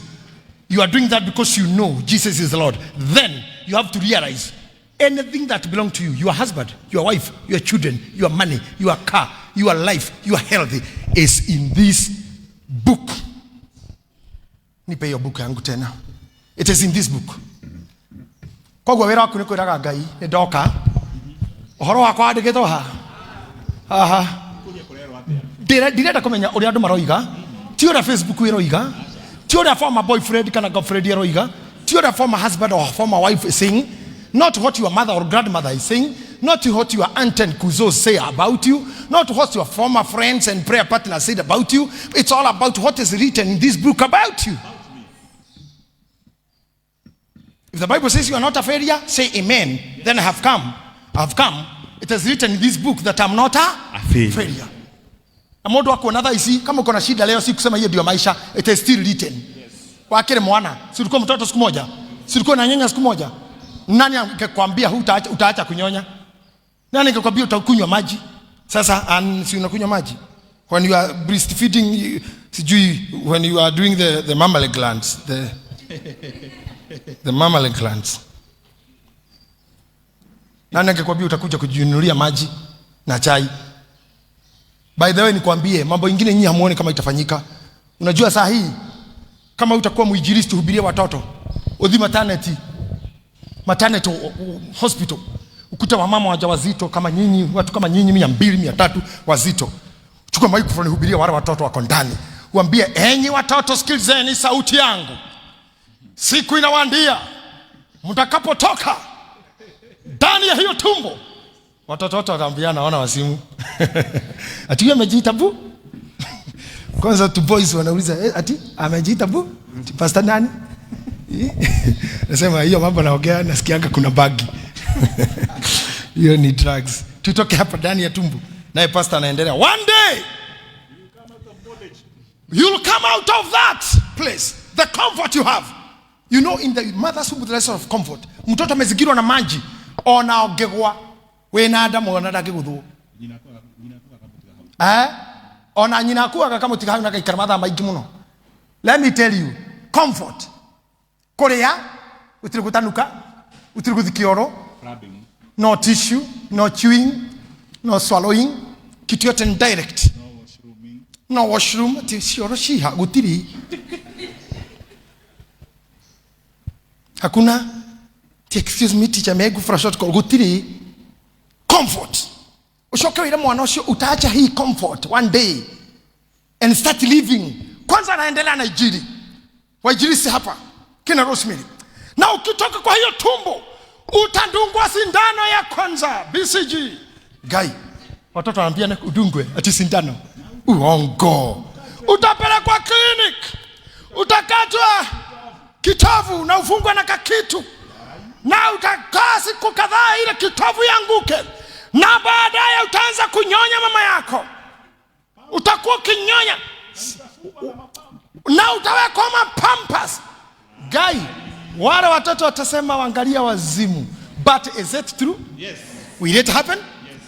You are doing that because you know Jesus is the Lord. Then you have to realize anything that belongs to you, your husband, your wife, your children, your money, your car, your life, your health is in this book. Nipe hiyo book yangu tena. It is in this book. Koguo wĩra waku nĩ kwĩraga Ngai nĩ ndoka, ũhoro wakwa wandĩkĩtwo ha haha. Ndirenda kũmenya ũrĩa andũ maroiga, ti ũrĩa Facebook ĩroiga, ti ũrĩa former boyfriend kana girlfriend ĩroiga, ti ũrĩa former husband or former wife is saying, not what your mother or grandmother is saying, not what your aunt and cousins say about you, not what your former friends and prayer partners said about you. It's all about what is written in this book about you. If the Bible says you are not a failure, say amen. Then I have come. I have come. It is written in this book that I'm not a A failure. failure. Na mundu akuona thaa ici kama uko na shida leo, si kusema hiyo ndio maisha. It is still written. Yes. Wakile mwana, si ulikuwa mtoto siku moja? Si ulikuwa unanyonya siku moja? Nani angekwambia hutaacha, utaacha kunyonya? Nani angekwambia utakunywa maji? Sasa si unakunywa maji? When you are breastfeeding, sijui when you are doing the mammary glands, the mammary glands. Nani angekwambia utakuja kujinunulia maji na chai? By the way, nikwambie mambo ingine nyinyi hamuoni kama itafanyika. Unajua saa hii kama utakuwa mwinjilisti hubirie watoto, uthi maternity hospital, ukuta wamama wajawazito kama nyinyi, watu kama nyinyi 200, 300 wazito. Chukua microphone hubirie wale watoto wako ndani. Uambie, enyi watoto sikilizeni sauti yangu. Siku inawaandia mtakapotoka ndani ya hiyo tumbo. Watoto wote wataambiana, wana wasimu. Ati huyu amejiita bu? Kwanza tu boys wanauliza, ati amejiita bu? Ati pastor nani? Nasema hiyo mambo naongea nasikianga kuna bagi. Hiyo ni drugs. Tutoke hapa ndani ya tumbo. Naye pastor anaendelea. One day you'll come out of that place. The comfort you have. You know, in the mother's womb there is of comfort. Mtoto amezingirwa na maji, ona ongegwa wina nda mwana ndangĩgũthwo. Ona nyina akuaga kamũtiga hau na gaikara mathaa maingĩ mũno. Let me tell you, comfort. Kũrĩa, gũtirĩ gũtanuka, gũtirĩ gũthiĩ kĩoro, no tissue, no chewing, no swallowing, kitu yote ni direct. No washroom, ati cioro ciha, gũtirĩ. Hakuna, excuse me teacher, may I go for a short call? Gũtirĩ. Comfort. Ucoke wĩre mwana ũcio utaacha hii comfort one day and start living. Kwanza anaendelea na injili. Wainjilisti hapa kina Rosemary. Na ukitoka kwa hiyo tumbo utadungwa sindano ya kwanza BCG. Guy, watoto wanaambia na udungwe ati sindano. Uongo. Utapelekwa clinic. Utakatwa kitovu na ufungwe na kakitu. Na utakaa siku kadhaa ile kitovu yanguke. Na baadaye utaanza kunyonya mama yako. Utakuwa ukinyonya. Na utawekwa pampers. Guy, wale watoto watasema waangalia wazimu. But is it true? Yes. Will it happen? Yes.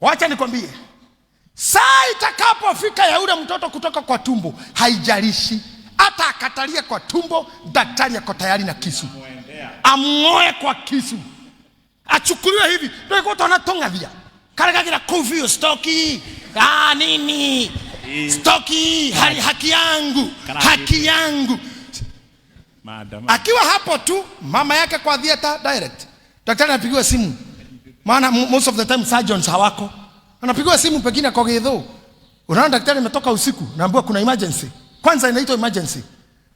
Wacha nikwambie. Saa itakapofika ya yule mtoto kutoka kwa tumbo, haijalishi hata akatalia kwa tumbo, daktari ako tayari na kisu. Amng'oe kwa kisu. Achukuliwe hivi. Ndio kwa tunatongathia. Karagagira kuvio stoki. Nini? Stoki, hali haki yangu. Haki yangu. Madam. Akiwa hapo tu, mama yake kwa theater direct. Daktari anapigiwa simu. Maana most of the time surgeons hawako. Anapigiwa simu pengine kwa gedho. Unaona daktari ametoka usiku, naambiwa kuna emergency. Kwanza inaitwa emergency.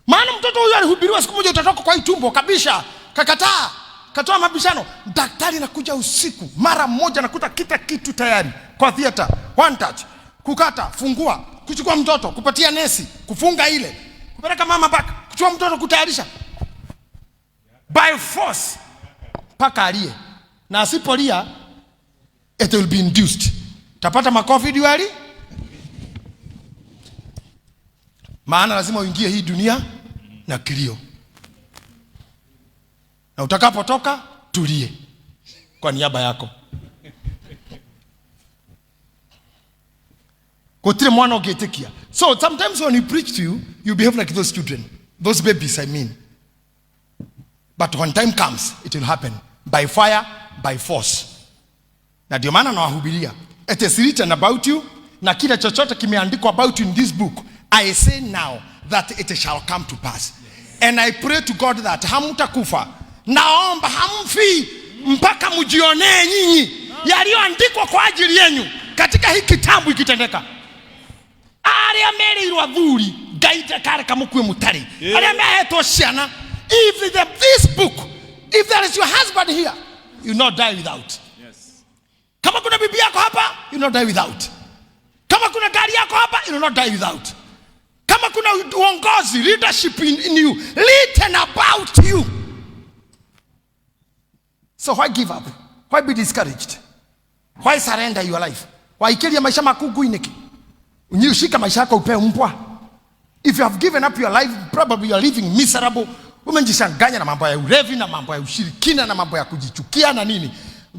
Maana mtoto huyu alihubiriwa siku moja utatoka kwa tumbo kabisa. Kakataa. Katoa mabishano. Daktari anakuja usiku mara moja anakuta kila kitu tayari kwa theater. One touch. Kukata, fungua, kuchukua mtoto, kupatia nesi, kufunga ile, kupeleka mama back, kuchukua mtoto kutayarisha. By force paka alie. Na asipolia it will be induced. Tapata makofi diwali. Maana lazima uingie hii dunia na kilio. Na utakapotoka tulie kwa niaba yako. Gutire mwana ũngĩtĩkia. So sometimes when we preach to you, you behave like those children, those babies I mean. But when time comes, it will happen by fire, by force. Na ndio maana nawahubiria. It is written about you, na kila chochote kimeandikwa about you in this book. I say now that it shall come to pass. And I pray to God that hamtakufa. Naomba hamfi mpaka mjionee nyinyi yaliyoandikwa kwa ajili yenu katika hiki kitabu ikitendeka. Aria mereirwo athuri Ngai ndakareka mukue mutari. Aria mehetwo ciana. If this book, if there is your husband here, you not die without. Yes. Kama kuna bibi yako hapa, you not die without. Kama kuna gari yako hapa, you not die without. Kama kuna uongozi, leadership in you, written about you. So why give up? Why be discouraged? Why surrender your life? Waikiria maisha maku ngui-nĩkĩ? Ushika maisha yako upe mbwa. If you have given up your life, probably you are living miserable. Umejishanganya na mambo ya ulevi na mambo ya ushirikina na mambo ya kujichukia na nini.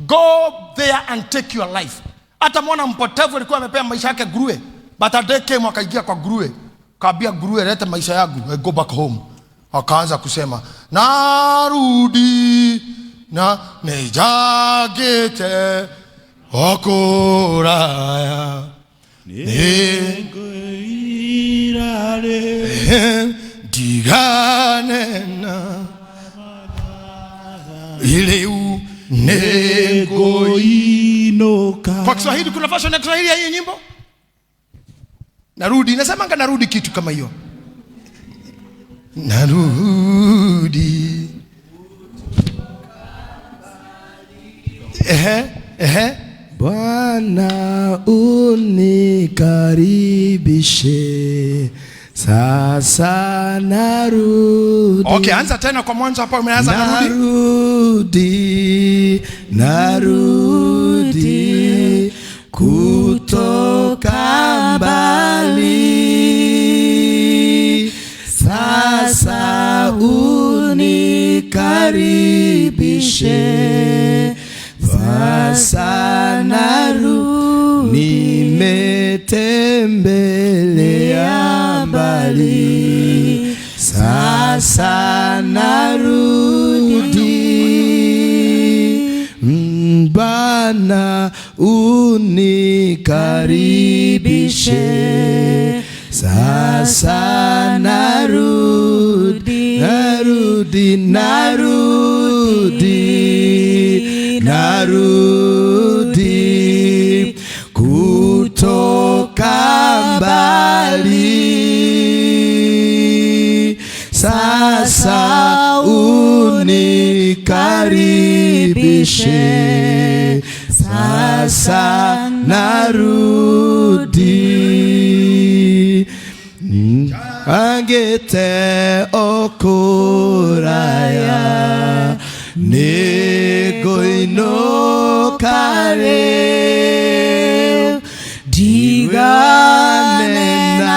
Go there and take your life. Hata mwana mpotevu alikuwa amepea maisha yake nguruwe. But a day came akaingia kwa nguruwe. Kaambia nguruwe, leta maisha yangu, I go back home. Akaanza kusema, narudi na nijagite okuraya. Ndiganena ileu Negoinoka. Kwa Kiswahili kuna version ya Kiswahili ya hii nyimbo? Narudi, inasemanga narudi kitu kama hiyo. Narudi. Ehe, ehe. Bwana unikaribishe sasa narudi. Okay, anza tena kwa mwanzo hapa, umeanza narudi. Narudi, narudi kutoka mbali. Sasa unikaribishe. Sasa narudi, nimetembelea mbali. Sasa narudi, Bwana unikaribishe. Sasa narudi, narudi, narudi, narudi kutoka mbali. Sasa unikaribishe. Sasa narudi. Angete okuraya negoinokare digane na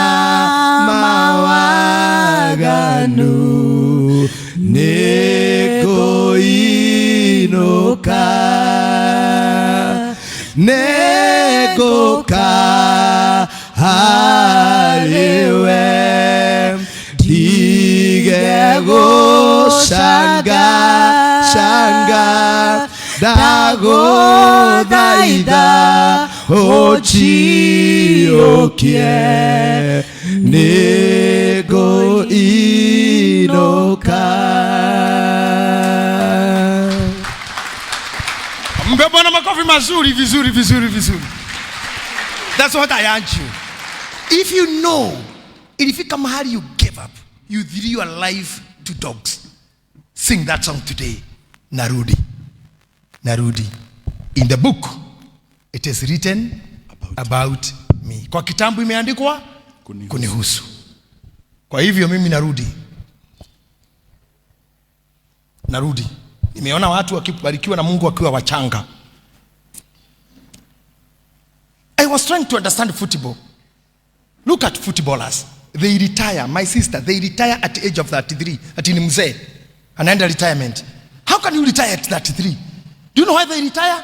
mawaganu negoinoka negoka hariwe ndige shanga shanga ndagũthaitha ũnjiyũkie nĩngũinũka. Mpe Bwana makofi mazuri, vizuri, vizuri, vizuri. That's what I urge you. If you know, ilifika mahali you gave up, you threw your life to dogs. Sing that song today. Narudi. Narudi. In the book, it is written about me. Kwa kitabu imeandikwa Kunihusu. Kunihusu. Kwa hivyo mimi narudi. Narudi. Nimeona watu wakibarikiwa na Mungu wakiwa wachanga. I was trying to understand football. Look at footballers. They retire. My sister, they retire at the age of 33. Ati ni mzee. Anaenda retirement. How can you retire at 33? Do you know why they retire?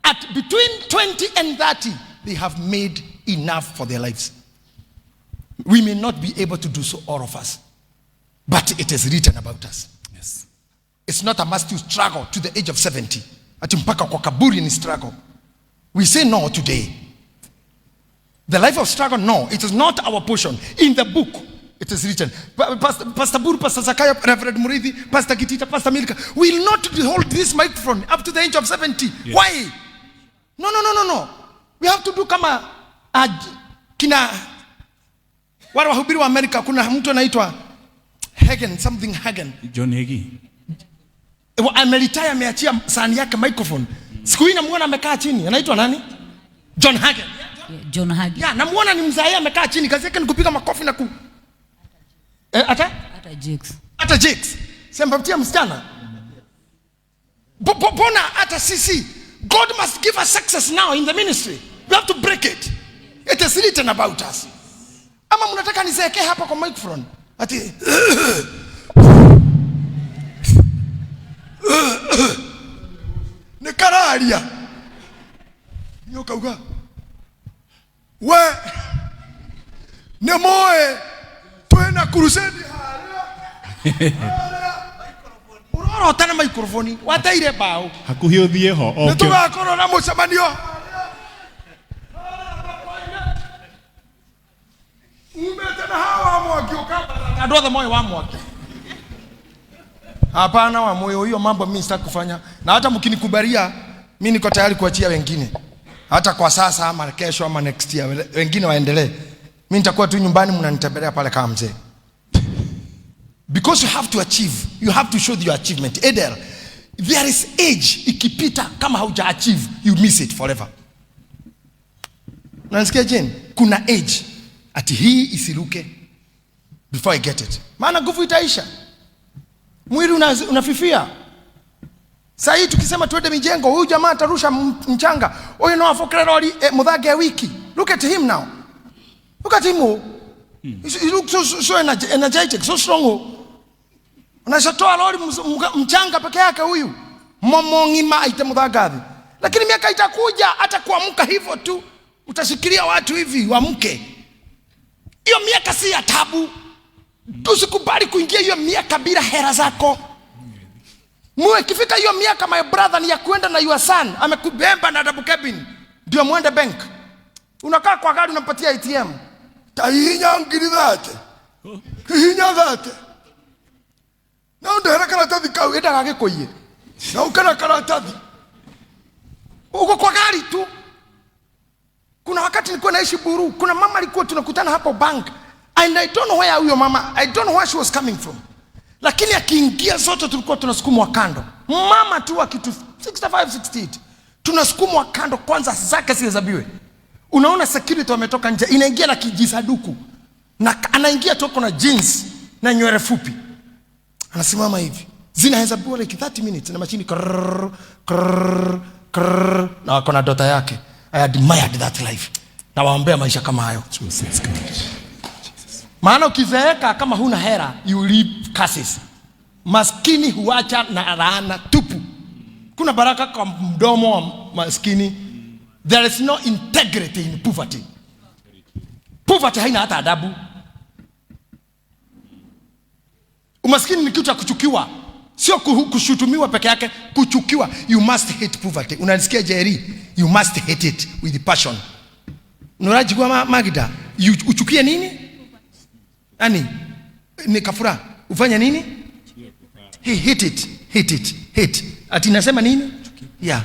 At between 20 and 30, they have made enough for their lives. We may not be able to do so, all of us. But it is written about us. Yes. It's not a must to struggle to the age of 70. Ati mpaka kwa kaburi ni struggle. We say no today. The life of struggle, no. It is not our portion. In the book, it is written. Pastor Buru, Pastor Zakayo, Reverend Murithi, Pastor Gitita, Pastor Milka will not hold this microphone up to the age of 70. Yes. Why? No, no, no, no, no. We have to do kama kina wale wahubiri wa Amerika. Kuna mtu anaitwa Hagen, something Hagen. John Hagee. Ameretire, ameachia sahani yake microphone. Siku hii namuona amekaa chini. Anaitwa nani? John Hagen. Yeah, John Hagee. Yeah, namuona ni mzae amekaa chini. Kazi yake ni kupiga makofi na ku. Ata? Hata Jakes. Hata Jakes. Sempatia msichana. Bona hata sisi. God must give us success now in the ministry. We have to break it. It is written about us. Ama mnataka nizeekee hapa kwa microphone? Ati nikararia. Nyoka uga. We ni moe twina crusade haria. Urorota na microphone wateire bao. Hakuhi uthie ho. Nĩ tũgakorwo na mũcemanio umĩte na hawa wa mwaki ũkambata andũ othe moĩ wa mwaki. Hapana, wa moyo hiyo mambo mimi sitaki kufanya, na hata mkinikubalia mimi niko tayari kuachia wengine, hata kwa sasa ama kesho ama next year, wengine waendelee. Mimi nitakuwa tu nyumbani, mnanitembelea pale kama mzee. Because you have to achieve, you have to show your achievement. Edel, there is age ikipita kama hauja achieve, you miss it forever. Unanisikia Jane? Kuna age ati hii isiruke before I get it. Maana nguvu itaisha. Mwili unafifia. Sasa hii tukisema tuende mijengo, huyu jamaa atarusha mchanga. Huyu no afokere lori muthange wiki. Look at him now. Look at him. Oh. He looks so energetic, so strong. Oh. Unashatoa lori mchanga peke yake huyu. Momongima aite muthangathi. Lakini miaka itakuja hata kuamka hivyo tu utashikilia watu hivi waamke. Hiyo miaka si ya tabu. Usikubali kuingia hiyo miaka bila hera zako. Muwe ikifika hiyo miaka, my brother, ni ya kuenda na your son amekubeba na double cabin ndio muende bank. Unakaa kwa gari unampatia ATM. Tahinya ngiri thate. Hinya thate. Na ndehera karatathi kau endaga gĩkũiye. Na ũkena karatathi. Uko kwa gari tu. Kuna wakati nilikuwa naishi Buru, kuna mama alikuwa tunakutana hapo bank. And I don't know where huyo mama, I don't know where she was coming from. Lakini akiingia zote tulikuwa tunasukumwa kando. Mama tu akitu 65, 68. Tunasukumwa kando kwanza zake zihesabiwe. Unaona security wametoka nje, inaingia na kijisanduku. Na anaingia tu na jeans na nywele fupi. Anasimama hivi. Zinahesabiwa like 30 minutes na mashini krrrr, krrrr, krrrr, na wako na dota yake. I admired that life. Na waombea maisha kama hayo. Jesus Christ. Maana ukizeeka kama huna hera, you leave curses. Maskini huacha na laana tupu. Kuna baraka kwa mdomo wa maskini. There is no integrity in poverty. Poverty haina hata adabu. Umaskini ni kitu cha kuchukiwa. Sio kushutumiwa peke yake, kuchukiwa. You must hate poverty. Unanisikia Jerry? You must hate it with passion. Unajua Magda, you uchukie nini? Ani ni kafura. Ufanye nini? He hate it, hate it, hate. Ati nasema nini? Yeah.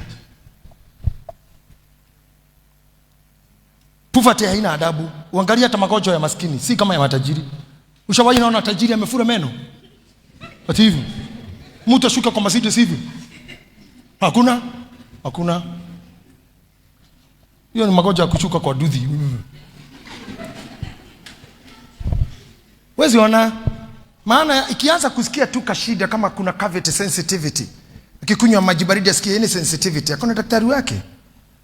Poverty haina adabu. Uangalia hata magonjwa ya maskini, si kama ya matajiri. Ushawahi naona tajiri amefura meno? Ati hivi. Mtu ashuka kwa Mercedes hivi. Hakuna? Hakuna. Hiyo ni magonjwa ya kushuka kwa duthi. Wezi ona? Maana ikianza kusikia tu kashida kama kuna cavity sensitivity. Akikunywa maji baridi asikie any sensitivity. Hakuna daktari wake.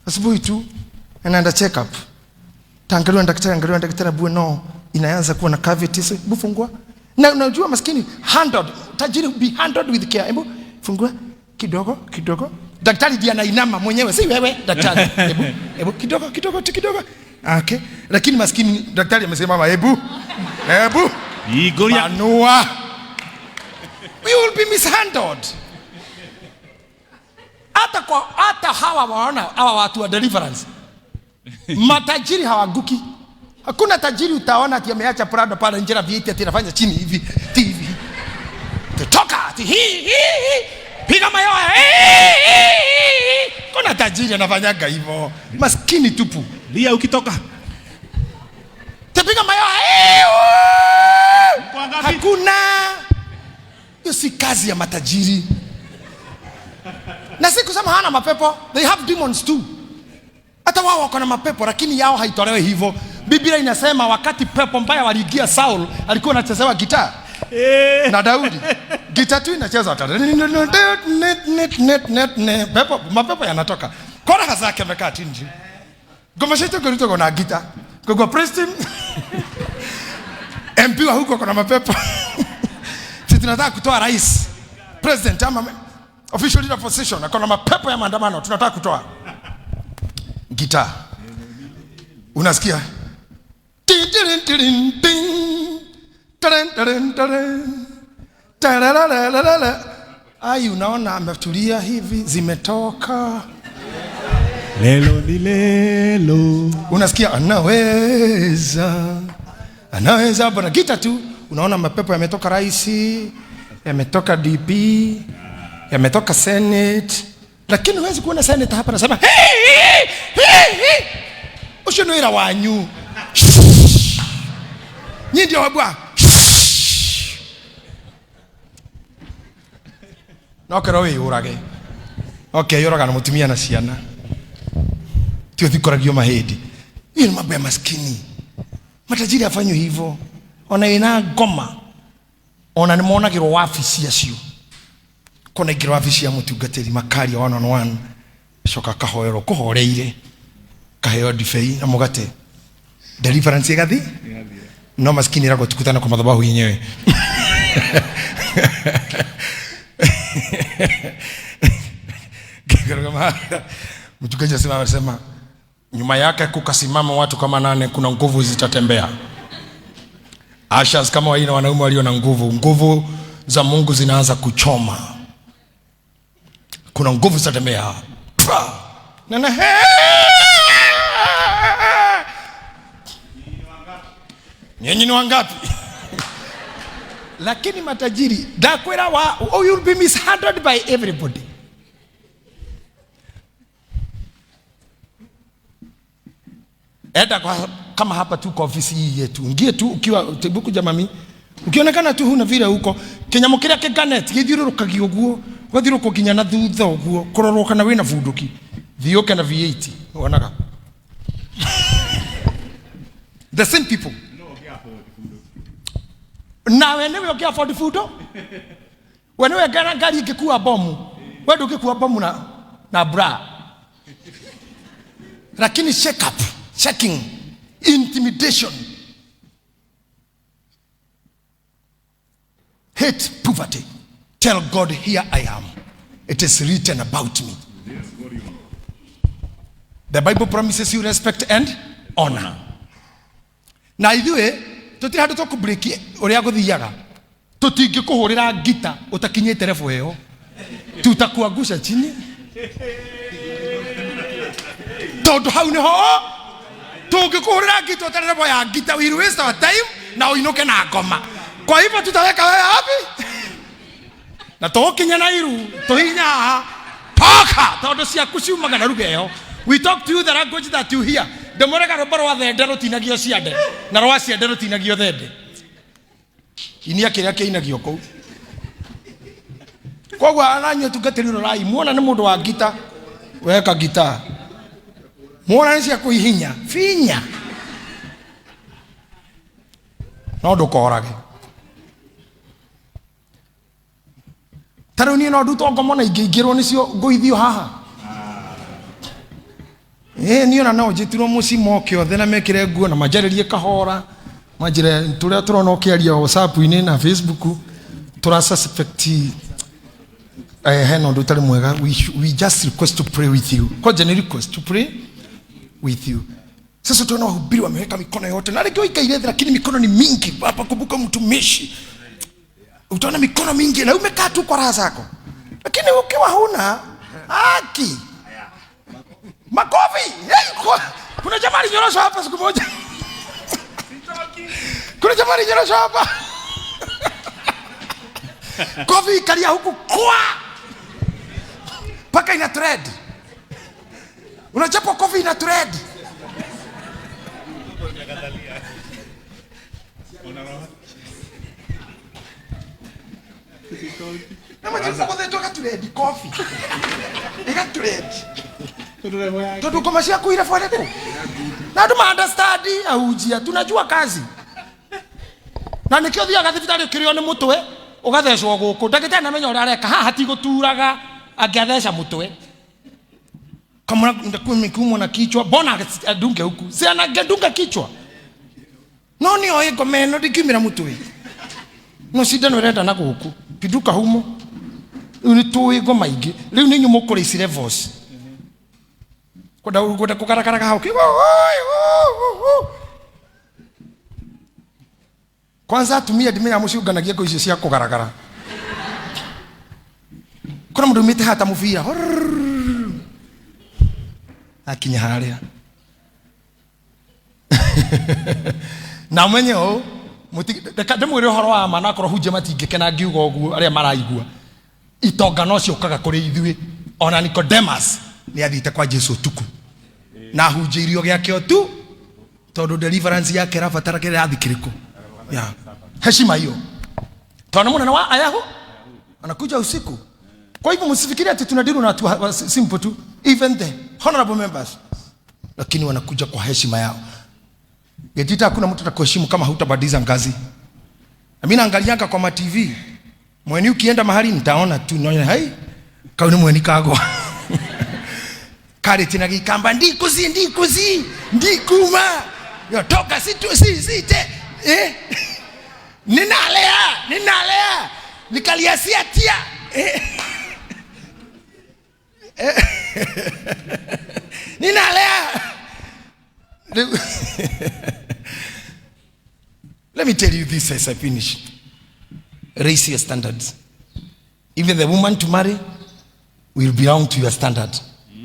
Asubuhi tu anaenda check up. Taangaliwa na daktari, angaliwa na daktari, abuwe no, inaanza kuwa na cavity. So, hebu fungua. Na unajua maskini handled, tajiri be handled with care. Hebu fungua kidogo kidogo. Daktari ndiye anainama mwenyewe, si wewe daktari. Hebu, hebu kidogo kidogo tu kidogo. Okay. Lakini maskini daktari amesimama, hebu. Hebu. Igoria. Panua. We will be mishandled. Hata kwa hata hawa waona hawa watu wa deliverance. Matajiri hawaguki. Hakuna tajiri utaona ati ameacha Prado pale nje na vieti ati anafanya chini hivi, TV. Toka ati hi hi hi. Piga mayowe. Hi, hi, hi. Kuna tajiri anafanyaga hivyo. Maskini tupu. Lia ukitoka. Tapiga mayowe. Mko ngapi? Hakuna. Hiyo si kazi ya matajiri. Na si kusema hana mapepo, they have demons too. Hata wao wako na mapepo lakini yao haitolewi hivyo. Biblia inasema wakati pepo mbaya waliingia Saul, alikuwa anachezewa gitaa na Daudi. Gitaa tu inachezwa. Pepo, mapepo yanatoka. Kora zake amekaa chini. Ngoma ciitũ ngũrutagwo na ngita. Ngũigua praise team. MP wa huko kuna mapepo. Sisi tunataka kutoa rais, president ama official leader position, akona mapepo ya maandamano, tunataka kutoa gitaa. Unasikia? Tin, tin, tin, tin. Taran, taran, taran. Tararararara. Ai, unaona ametulia hivi, zimetoka. Lelo ni lelo. Unasikia anaweza, anaweza bwana, gita tu. Unaona mapepo yametoka rais, yametoka DP, yametoka Senate, lakini huwezi kuona Senate hapa nasema hey, hey, hey, hey. Ucio nĩ wĩra wanyu. Nyinyi ndio wabwa. No kerwo wĩyũrage. Okay, yũraga na mũtumia na ciana. Tio thikoragio mahĩndĩ. Hiyo ni mambo ya maskini. Matajiri afanywe hivyo. Ona ina ngoma. Ona nĩ monagĩrwo wabici acio. Kona ingĩrwo wabici ya mũtungatĩri makaria one on one. Coka kahoerwo kũhoreire. Kaheo ndibei na mũgate. Deliverance ĩgathi? No maskini ĩragwo tukutane kwa madhabahu yenyewe. Mchungaji asema, anasema nyuma yake kukasimama watu kama nane, kuna nguvu zitatembea. Ushers kama waina wanaume walio na nguvu, nguvu za Mungu zinaanza kuchoma. Kuna nguvu zitatembea. Pwa! Na na he! Nyinyi ni wangapi? Lakini matajiri ndakwira wa, oh, you'll be mishandled by everybody. Enda kwa, kama hapa tu kwa ofisi hii yetu, ingie tu ukiwa tebuku jamami, ukionekana tu huna vile huko kinyamu kiria kĩnganet gĩthiũrũrũkagia ũguo, ũgathiũrũrũka nginya na thutha ũguo, kũrorwo kana wĩna bunduki, thiĩ ũke na V8 wonaga the same people nawe nĩwe ũngĩ afford fundo, we nĩwe ngara ngari ĩngĩkua bomu, we ndũngĩkua bomu na bra, lakini shake up, checking, intimidation, hate poverty. Tell God, here I am. It is written about me. The Bible promises you respect and honor. Na ithuĩ tũtirĩ handũ tũkũbreki ũrĩa gũthiaga, tũtingĩkũhũrĩra ngita ũtakinyĩte level ĩyo, tutakuangusha chini, tondũ hau nĩho tũngĩkũhũrĩra ngita ũtarĩ level ya ngita, we will waste our time na ũinũke na ngoma. Kwa hivyo tutaweka wewe wapi? Na tũgũkinya na iru tũhinya haha toka, tondũ ciaku ciumaga na ruga ĩyo. We talk to you the language that you hear. Ndĩmũrega rwĩmbo rwa thende rũtinagio ciande na rwa ciande rũtinagio thende. Inia kĩrĩa kĩinagio kũu. Koguo ananyuĩ tungatĩri rorai, muona nĩ mũndũ wa ngita, weka ngita. Muona nĩ cia kũhihinya, finya. No ndũkorage. Ta rĩu niĩ no ndutwo ngomo na ingĩingĩrwo nĩcio ngũithio haha. Niĩ ona no njĩtirwo mũciĩ moke othe na mekĩre nguo na manjarĩrie kahora, manjĩre tũrĩa tũrona ũkĩaria WhatsApp-inĩ na Facebook, tũra suspect hena ũndũ ũtarĩ mwega. We just request to pray with you. Kwanja ni request to pray with you. Sasa tunaona wahubiri wameweka mikono yote na rĩngĩ waikaire thĩ, lakini mikono ni mingi. Hapa kumbuka mtumishi, utaona mikono mingi na umekaa tu kwa raha zako, lakini ukiwa huna haki. Makofi. Hey, kuna jamaa alinyoroshwa hapa siku moja. Kuna jamaa alinyoroshwa hapa. Kofi ikalia huku kwa paka ina thread. Unachapa kofi ina thread. Na majibu kwa toka thread kofi. Ika thread. Tondu ngoma ciaku ire boriku na andu ma understand ahunjia tunajua kazi na nikio thiaga thibitarĩ ũkĩrĩo nĩ mũtwe ũgathecwo gũkũ ndagĩtarĩ namenya ũrĩa areka haha hatigũturaga angĩatheca mũtwe kama ndakuwa na kichwa mbona adunge huku si anangedunga kichwa no nĩ oĩ ngoma ĩno ndingiumĩra mũtwe no cindano ĩrenda na gũkũ pinduka humo rĩu nĩ tũĩ ngoma ingĩ rĩu nĩ inyuĩ mũkũrĩ ici levels kwenda kwenda kũgaragaraga hau kiugo kwanza atumia ndimenya mũciũnganagia ngũ icio cia kũgaragara kona mũndũ umĩte haha ta mũbira Horrrr. Akinya harĩa na ũmenye ũũ reka ndĩmwĩre ũhoro wa ma na akorwo hunjia matingĩkena ngiuga ũguo arĩa maraigua itonga no ciũkaga kũrĩ ithuĩ ona Nicodemus nĩ athiĩte kwa Jesu ũtukũ na ahunjĩirio gĩake o tu tondũ deliverance yake ĩrabatara kĩrathi kĩrĩkũ yeah. Heshima hiyo tondũ nĩ mũnene wa Ayahu anakuja usiku. Kwa hivyo msifikirie ati tunadiru na watu simple tu, even the honorable members, lakini wanakuja kwa heshima yao. Getita hakuna mtu atakuheshimu kama hutabadiza ngazi. Na mimi naangalianga kwa ma TV. Mweni ukienda mahali nitaona tu naona hai kauni mweni kagwa. Kale tena gikamba ndikuzi ndikuzi ndikuma. Yo toka si tu si si te eh ninalea ninalea nikaliasia tia eh. Eh. Ninalea. Let me tell you this as I finish. Raise your standards. Even the woman to marry will belong to your standard.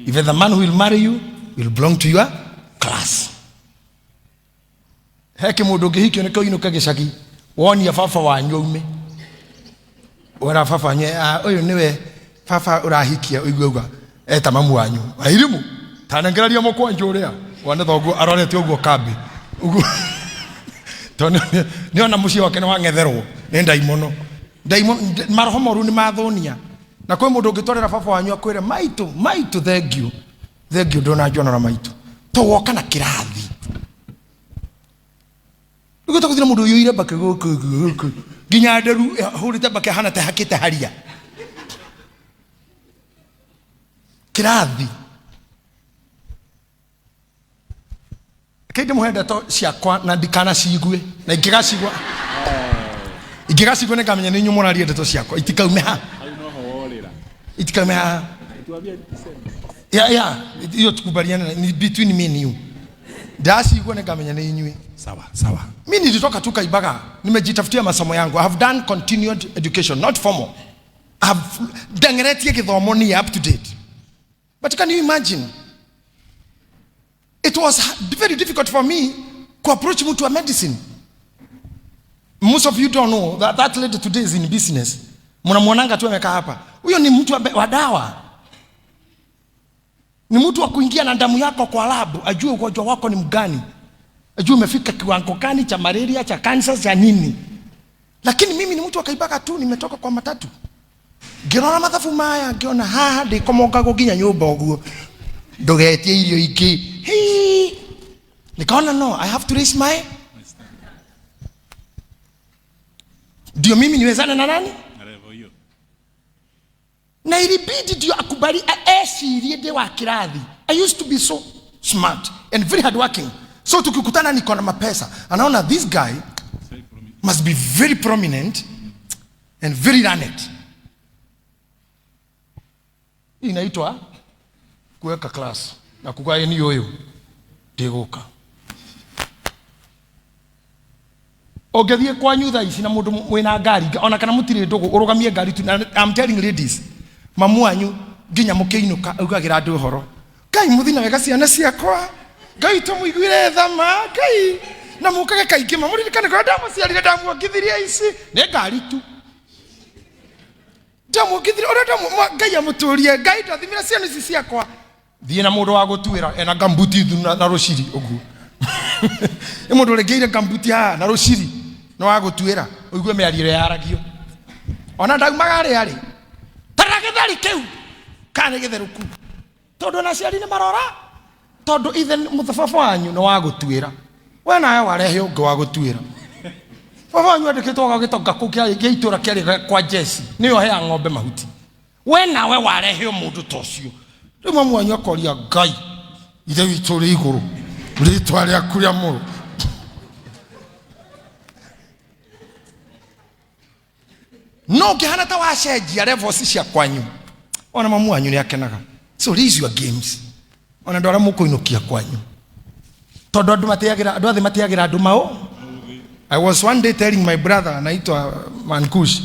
Even the man who will marry you will belong to your class. Heke mundu ũngĩhikio nĩkĩo inũka gĩcagi wonia baba wanyu aume wona baba wanyu ah, ũyũ nĩwe baba ũrahikia ũigue uga eta mamu wanyu airimu tanengereria mũkwanjũ ũrĩa wane thoguo arorete ũguo kambĩ ũguo tondũ nĩona mũciĩ wake nĩ wang'etherwo nĩ ndaimono ndaimono maroho moru nĩ mathũnia na kwĩ mũndũ ũngĩtwarĩra baba wanyu akwĩre maitũ maitũ thengiũ thengiũ ndũnanjonora maitũ to woka na kĩrathi rĩu tũgũthiĩ na mũndũ ũiyũire mbakĩ gũkũ gũkũ nginya nderu hũrĩte mbakĩ ahana ta hakĩte haria kĩrathi kĩndĩ mũhe ndeto ciakwa na ndikanaciigue na ingĩgacigua ingĩgacigua nĩngamenya nĩ inyuĩ mũraria ndeto ciakwa itikaume ha itikaume ha ya ya hiyo tukubaliane ni between me and you ndacigua nĩngamenya nĩ inyuĩ. Sawa sawa. Mi nilitoka tu Kaibaga, nimejitafutia masomo yangu. I have done continued education, not formal. I have ndengeretie gĩthomo ni up to date. But can you imagine? It was very difficult for me to approach mtu wa medicine. Most of you don't know that that lady today is in business. Mnamwonanga tu amekaa hapa. Huyo ni mtu wa dawa. Ni mtu wa kuingia na damu yako kwa lab, ajue ugonjwa wako ni mgani. Ajue umefika kiwango gani cha malaria, cha cancer, cha nini. Lakini mimi ni mtu wa Kaibaga tu, nimetoka kwa matatu. Ngĩrora mathabu maya, ngĩona haha ndĩkomoka nginya nyũmba ũguo. Ndũgetie irio ingĩ. Hii. Nikaona no, I have to raise my ndio mimi niwezane na nani? Na ilibidi ndio akubali ecirie ndĩ wa kĩrathi. I used to be so smart and very hardworking. So tukikutana niko na mapesa. Anaona this guy must be very prominent and very learned. Hii inaitwa kuweka class na kugawa ni yoyo ndigũka. Ũngĩthiĩ kwanyu thaa ici na mũndũ mwĩna ngari ona kana mũtirĩ ndũgũ ũrũgamie ngari tu, na I'm telling ladies, mamu wanyu nginya mũkĩinũka augagĩra andũ ũhoro, Ngai mũthi na wega ciana ciakwa, Ngai tũmũiguĩre tha ma, Ngai na mũkage kaingĩ ma mũririkane kũrĩa ndamũciarire ndamuongithirie ici nĩ ngari tu ndamuongithirie ũrĩa Ngai amũtũrie, Ngai ndathimĩra ciana ici ciakwa. Thiĩ na mũndũ wa gũtuĩra ena gambuti thu na rũciri ũguo. Nĩ mũndũ ũrĩngĩire gambuti haha na rũciri nĩ wa gũtuĩra ũigue mĩario ĩrĩa yaragio. Ona ndaumaga harĩa arĩ tarora gĩtheri kĩu kana nĩ gĩtherũku. Tondu na aciari nĩ marora, tondu ithe mũthababa wanyu nĩ wa gũtuĩra. We nawe warehe ũngĩ wa gũtuĩra. Baba wanyu andĩkĩtwo gagĩtonga kũu kĩa itũra kĩarĩ kwa Jesse, nĩyo heaga ng'ombe mahuti. We nawe warehe mũndũ ta ũcio. Rĩu mamu wanyu akoria Ngai, ithe witũ ũrĩ igũrũ, rĩtwa rĩaku rĩamũrwo. No ũngĩhana ta wacenjia levels cia kwanyu, ona mamu wanyu nĩ akenaga. So raise your games. Ona andũ arĩa mũkũinũkia kwanyu, tondũ andũ matĩagĩra, andũ othe matĩagĩra andũ mao. I was one day telling my brother anaitwa Mankush,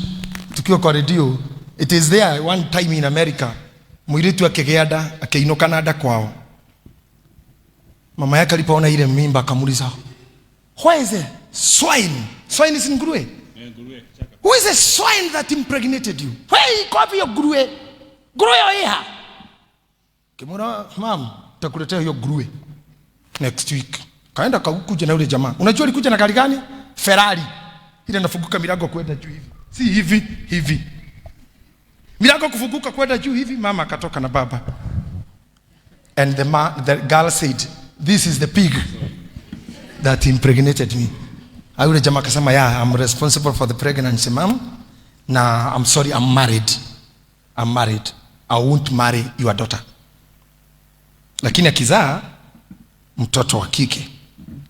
tukiwa kwa radio, it is there one time in America, mũirĩtu akĩgĩa nda, akĩinũka na nda kwao. Mama yake alipoona ile mimba akamuuliza, where is the swine? Swine is nguruwe. Who is the swine that impregnated you? Where iko wapi hiyo nguruwe? Nguruwe hiyo iha. Kimura, mam, takuletea hiyo nguruwe next week. Kaenda kakuja na yule jamaa. Unajua alikuja na gari gani? Ferrari. Ile inafunguka milango kwenda juu hivi. Si hivi, hivi. Milango kufunguka kwenda juu hivi, mama akatoka na baba. And the girl said, this is the pig that impregnated me. Yule jamaa akasema, yeah, I'm responsible for the pregnancy, ma'am. Na I'm sorry, I'm married. I'm married. I won't marry your daughter. Lakini akizaa mtoto wa kike,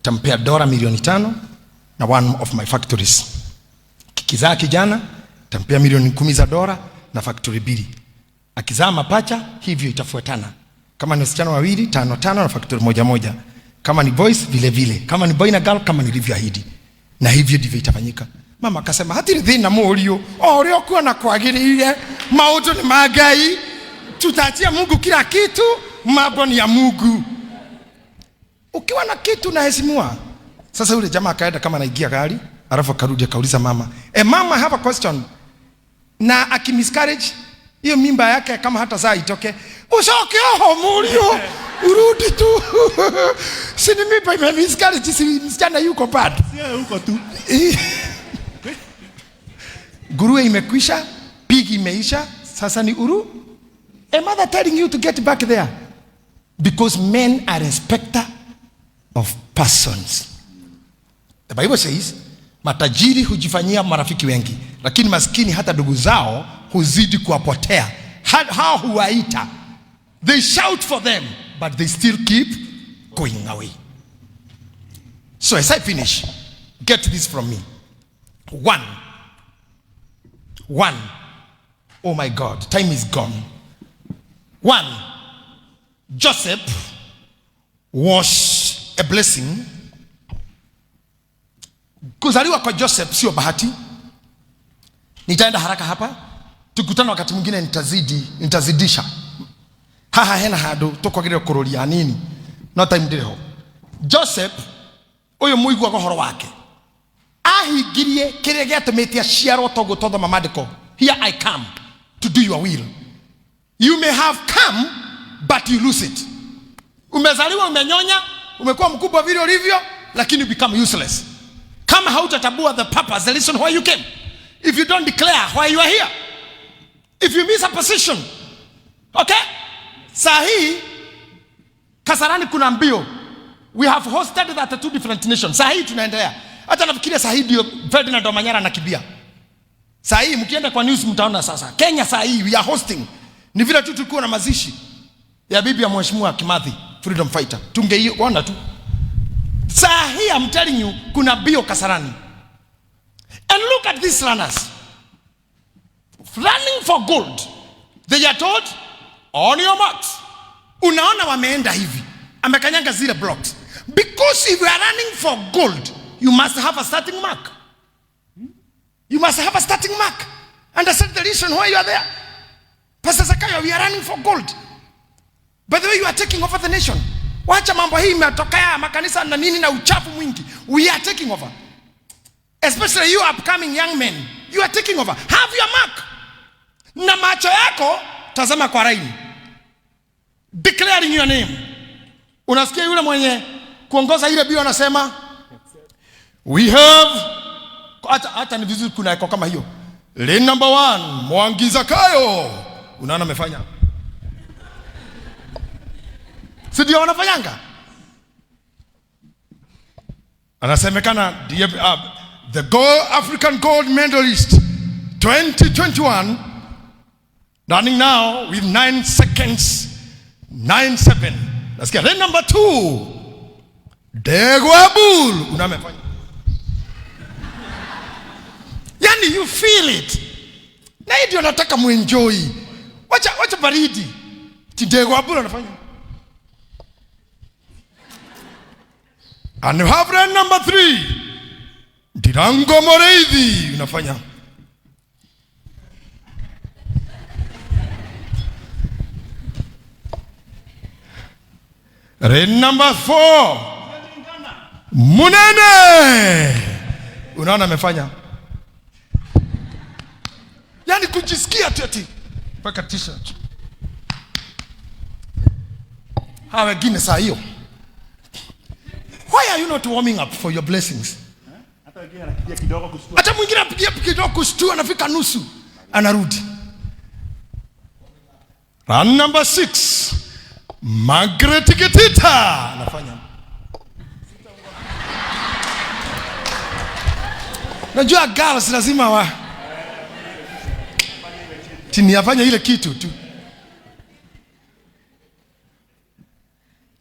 tampea dola 5,000,000 na one of my factories. Kikizaa kijana, tampea 10,000,000 za dola na factory 2. Akizaa mapacha, hivyo itafuatana. Kama ni wasichana wawili, 5-5 na factory 1-1. Kama ni boys, vile vile. Kama ni boy na girl, kama nilivyoahidi. Na hivyo ndivyo itafanyika. Mama akasema, hatiri thina mũriũ, o ũrĩa ũkuona kwagĩrĩire, maũndũ nĩ ma Ngai, tutaachia Mungu kila kitu, mambo ni ya Mungu. Ukiwa na kitu unaheshimiwa. Sasa yule jamaa akaenda kama anaingia gari, alafu akarudi akauliza mama, mama, I have a question. Na akimiscarriage hiyo mimba yake kama hata saa itoke, ucoke oho mũriũ, urudi tu. Si ni mimba ime miscarriage, si msichana yuko bado. Sio huko tu. Nguruwe imekwisha, pig imeisha, sasa ni uru. A mother telling you to get back there. Because men are respecter of persons. The Bible says, matajiri hujifanyia marafiki wengi, lakini maskini hata ndugu zao huzidi kuwapotea. Hao huwaita. They shout for them, but they still keep going away. So as I finish, get this from me. One. One. Oh my God, time is gone. One. Joseph was a blessing. Kuzaliwa kwa Joseph sio bahati. Nitaenda haraka hapa. Tukutane wakati mwingine nitazidisha. Haha hena handu tukwagirire kururia nini. No time ndiri ho. Joseph uyu muiguaga uhoro wake. Ahingirie kiria giatumite aciarwo toguo twathoma maandiko. Here I come to do your will. You may have come but you lose it. Umezaliwa, umenyonya, umekuwa mkubwa vile ulivyo, lakini you become useless. Kama hautatambua the purpose, the reason why you came. If you don't declare why you are here. If you miss a position. Okay? Saa hii Kasarani kuna mbio. We have hosted that 2 different nations. Saa hii tunaendelea. Hata nafikiria saa hii ndio Ferdinand Omanyala anakimbia. Saa hii mkienda kwa news mtaona sasa. Kenya saa hii we are hosting. Ni vile tu tulikuwa na mazishi ya bibi ya Mheshimiwa Kimathi, freedom fighter. Tungeiona tu. Saa hii I'm telling you kuna mbio Kasarani. And look at these runners. Running for gold. They are told on your marks. Unaona wameenda hivi. Amekanyanga zile blocks. Because if you are running for gold, you must have a starting mark. You must have a starting mark. Understand the reason why you are there. Pastor Zakayo, we are running for gold. By the way, you are taking over the nation. Wacha mambo hii imetokea makanisa na nini na uchafu mwingi. We are taking over. Especially you upcoming young men. You are taking over. Have your mark. Na macho yako tazama kwa laini. Declaring your name. Unasikia yule mwenye kuongoza ile bio anasema we have, hata ni vizuri kuna eko kama hiyo. Lane number 1, Mwangi Zakayo. Unaona amefanya. Si ndio wanafanyanga? Anasemekana the gold, African gold medalist 2021 running now with 9 seconds 97. Nasikia then number 2 Ndegwa Bull unamefanya. Yani you feel it. Na hii ndio nataka muenjoy. Wacha baridi. Ndegwa Bull anafanya. And you have round number 3. Ndirango Mureithi unafanya. Round number 4. Munene. Unaona amefanya. Yani kujisikia tu ati mpaka t-shirt. Hawa wengine saa hiyo. Why are you not warming up for your blessings? Hata wengine anakimbia kidogo kushtua. Hata mwingine anapigia kidogo kushtua, anafika nusu, anarudi. Run number 6. Margaret Getita anafanya. Najua girls lazima wa tini afanye ile kitu tu.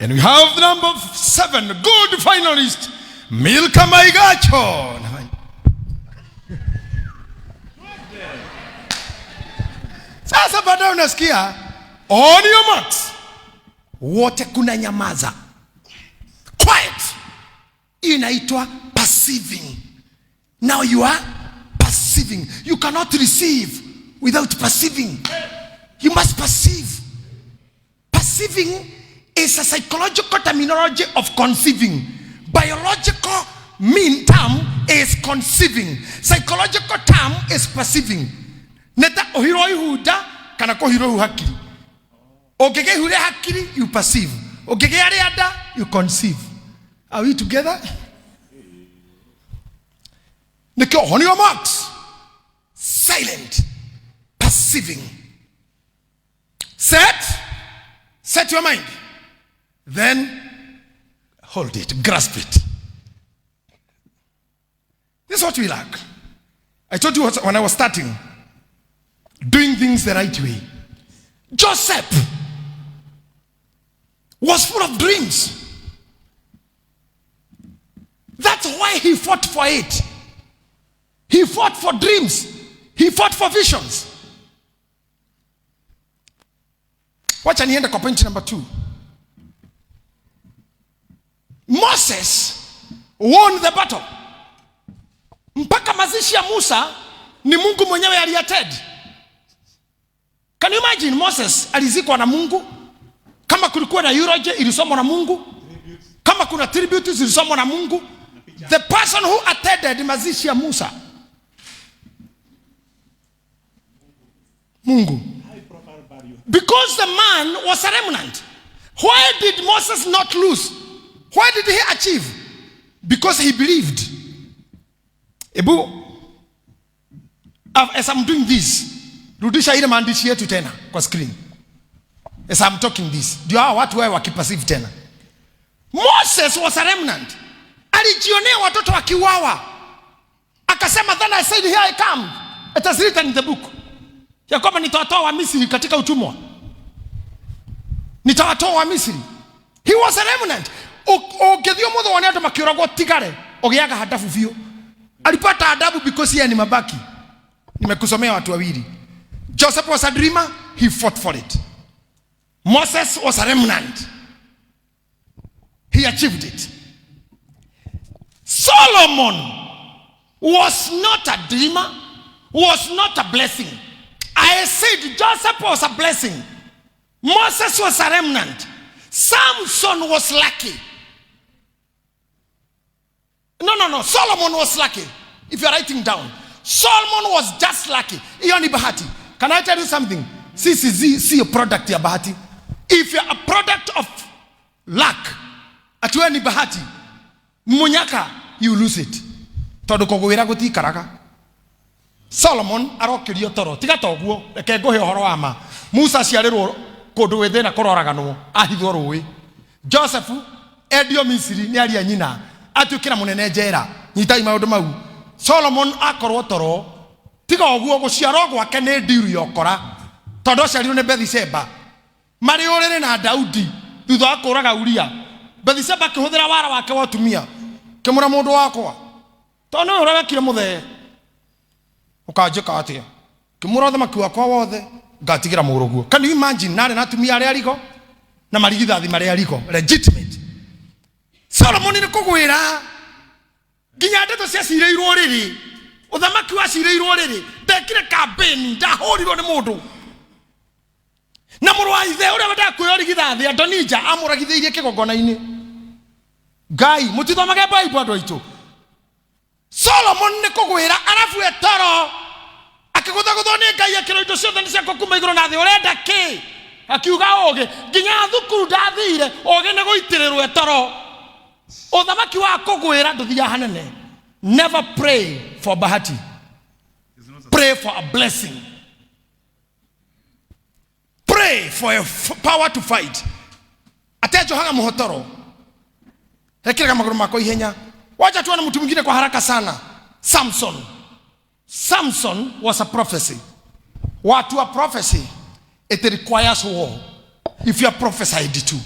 And we have number 7, good finalist, Milka Maigacho. Sasa baadaye unasikia on your marks, wote kuna nyamaza, quiet. Inaitwa perceiving. Now you are perceiving. You cannot receive without perceiving. You must perceive. Perceiving is a psychological terminology of conceiving. Biological mean term is conceiving. Psychological term is perceiving. Neta ohiro ihuda kana kohiro hakiri. Ogege hure hakiri, you perceive. Ogege ariada, you conceive. Are we together? Nikio, on your marks. Silent. Perceiving. Set. Set your mind. Then hold it, grasp it. This is what we lack. I told you when I was starting, doing things the right way. Joseph was full of dreams. That's why he fought for it. He fought for dreams. He fought for visions. Wacha niende kwa point number 2. Moses won the battle. Mpaka mazishi ya Musa ni Mungu mwenyewe aliattend. Can you imagine Moses alizikwa na Mungu? Kama kulikuwa na eulogy ilisomwa na Mungu. Kama kuna tribute zilisomwa na Mungu. The person who attended mazishi ya Musa, Mungu. Because the man was a remnant. Why did Moses not lose? Why did he achieve? Because he believed. Ebu, as I'm doing this, rudisha ile maandishi yetu tena kwa screen. As I'm talking this, ndio hawa watu wawe wakiperceive tena. Moses was a remnant. Alijionea watoto wakiuawa. Akasema, then I said, here I come. It is written in the book. Ya kwamba nitawatoa wa Misri katika utumwa. Nitawatoa wa Misri. He was a remnant. Ũngĩthiĩ ũmũthĩ wone andũ makĩũragwo tigare, ũgĩaga adabu biũ. Alipata adabu because yeye ni mabaki. Nimekusomea watu wawili. Joseph was a dreamer, he fought for it. Moses was a remnant. He achieved it. Solomon was not a dreamer, was not a blessing. I said Joseph was a blessing. Moses was a remnant. Samson was lucky. No. Solomon was lucky. If you are writing down, Solomon was just lucky. Hiyo ni bahati. Can I tell you something? See a product ya bahati. If you are a product of luck, atiwe ni bahati, munyaka, you lose it. Tondu kugwira gutikaraga. Solomon arokirio toro. Tiga toguo, reke nguhe uhoro wa ma. Musa aciarirwo kundu gwi thina kuroraganwo, ahithwo rui. Joseph endio Misiri nĩ aria nyina atuĩkĩra mũnene njera. Nyitai maũndũ mau. Solomon akorwo toro tiga ũguo gũciarwo gwake nĩ ndiru ya ũkora tondũ aciarirwo nĩ Bethisheba marĩ ũrĩrĩ na Daudi thutha wa kũraga Uria. Bethisheba akĩhũthĩra wara wake wa ũtumia kĩmũra mũndũ wakwa tondũ nĩwe ũrĩa wekire mũthee ũkanjĩka atĩa kĩmũra ũthamaki wakwa wothe ngatigĩra mũrũguo. Can you imagine? Narĩ na atumia arĩa arigo na marigithathi marĩa arigo legitimate. Solomon nĩ kũgwĩra nginya ndeto ciacirĩirwo rĩrĩ ũthamaki wacirĩirwo rĩrĩ ndekire campaign ndahũrirwo nĩ mũndũ na mũrũ wa ithe ũrĩa wendaga kwĩyorigithathi Adonija amũragithĩirie kĩgongona-inĩ. Ngai mũtithomage Bible andũ aitũ. Solomon nĩ kũgwĩra arabu etoro akĩgũthagũthwo nĩ Ngai akĩrwo indo ciothe nĩ ciakwa kuma igũrũ na thĩ ũrenda kĩ akiuga ũgĩ nginya thukuru ndathire ũgĩ nĩ gũitĩrĩrwo etoro ũthamaki wa kũgwĩra ndũthiaga hanene. Never pray for bahati, pray for a blessing, pray for a power to fight. Atenjohaga muhotoro rekeraga magũrũ makwa ihenya. Wacha tuone mtu mwingine kwa haraka sana. Samson. Samson was a prophecy. Watu wa prophecy, it requires war. If you are prophesied to,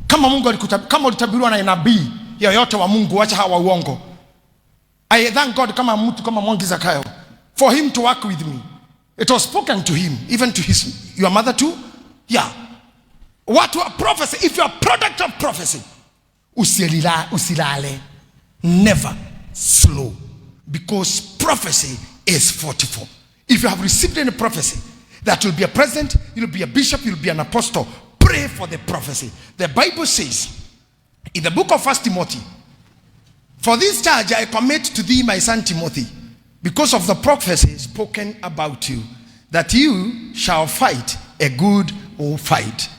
kama Mungu alikutab, kama ulitabiriwa na nabii yoyote wa Mungu, wacha hawa uongo. I thank God kama mtu kama Mwangi Zakayo for him to work with me. It was spoken to him, even to his your mother too. Yeah. Watu wa prophecy, if you are product of prophecy, usilale, never slow, because prophecy is 44. If you have received any prophecy that you'll be a president, you'll be a bishop, you'll be an apostle, pray for the prophecy. The Bible says in the book of 1 Timothy, for this charge I commit to thee, my son Timothy, because of the prophecy spoken about you, that you shall fight a good fight.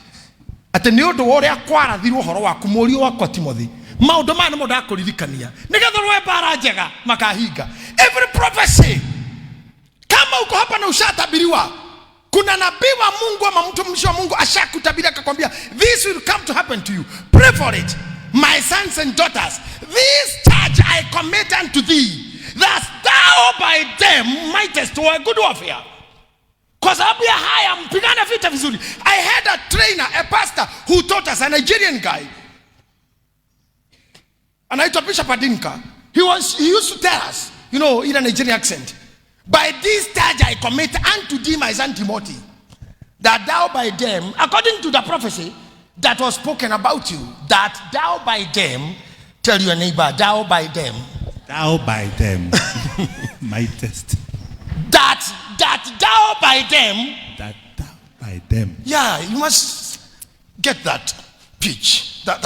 Atĩ nĩ ũndũ wa ũrĩa kwarathirwo ũhoro waku mũriũ wakwa Timothy, maũndũ maya nĩmo ndakũririkania nĩgetha ũrũe mbara njega makahinga. Every prophecy, kama uko hapa na ushatabiriwa, kuna nabii wa Mungu ama mtumishi wa Mungu ashakutabiria akakwambia this will come to happen to you, pray for it. My sons and daughters, this charge I commit unto thee, that thou by them mightest war a good warfare. Kwa sababu ya haya mpigane vita vizuri. I had a trainer, a pastor who taught us, a Nigerian guy anaitwa Bishop Adinka. He used to tell us, you know, in a Nigerian accent, by this charge I commit unto thee, my son Timothy, that thou by them, according to the prophecy that was spoken about you, that thou by them, tell your neighbor, thou by them, Thou by them mightest. That thou by them, That thou by them. Yeah, you must get that pitch, that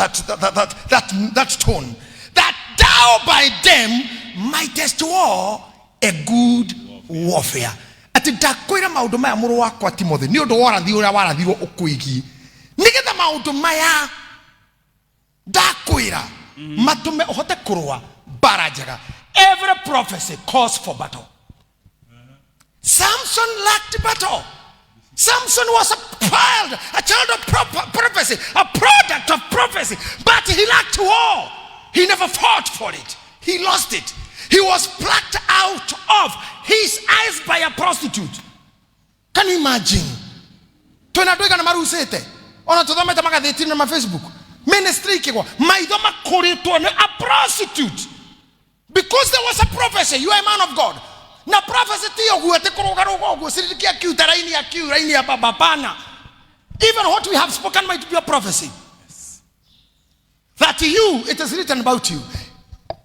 tone. That thou by them mightest war a good warfare. Ati ndakwĩra maũndũ maya mũrũ wakwa Timothy nĩ ũndũ wa ũrathi ũrĩa warathirwo ũkwĩgiĩ, nĩgetha maũndũ maya ndakwĩra matũme ũhote kũrũa mbara njega. Every prophecy calls for battle. Samson lacked battle. Samson was a child of prophecy, a product of prophecy, but he lacked war. He never fought for it. He lost it. He was plucked out of his eyes by a prostitute. Can you imagine? Twina andũ aigana marucĩte ona tũthomete magathĩti na ma Facebook ministry ikĩgwa maitho makũrĩtwo nĩ a prostitute, because there was a prophecy. You are a man of God. Na prophecy ti ũguo atĩ kũrũgarũga ũguo ciringi akiuta raini akiu raini ya baba pana. Even what we have spoken might be a prophecy. That you, it is written about you.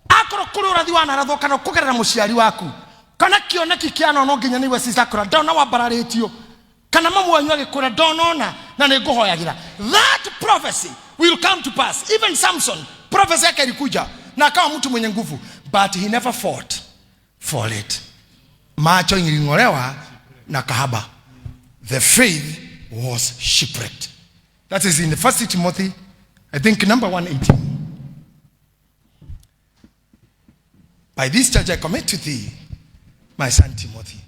Akorwo kũrĩ ũrathi wanarathwo kana kũgerera mũciari waku kana kĩoneki kĩanonwo nginya nĩwe cicakũra ndona wambararĩtio kana mamu wanyu agĩkũra ndonona na nĩ ngũhoyagĩra, that prophecy will come to pass. Even Samson, prophecy yake ilikuja na akawa mtu mwenye nguvu, but he never fought for it. Macho iling'olewa na kahaba. The faith was shipwrecked. That is in the 1 Timothy, I think number 1:18. By this charge I commit to thee, my son Timothy.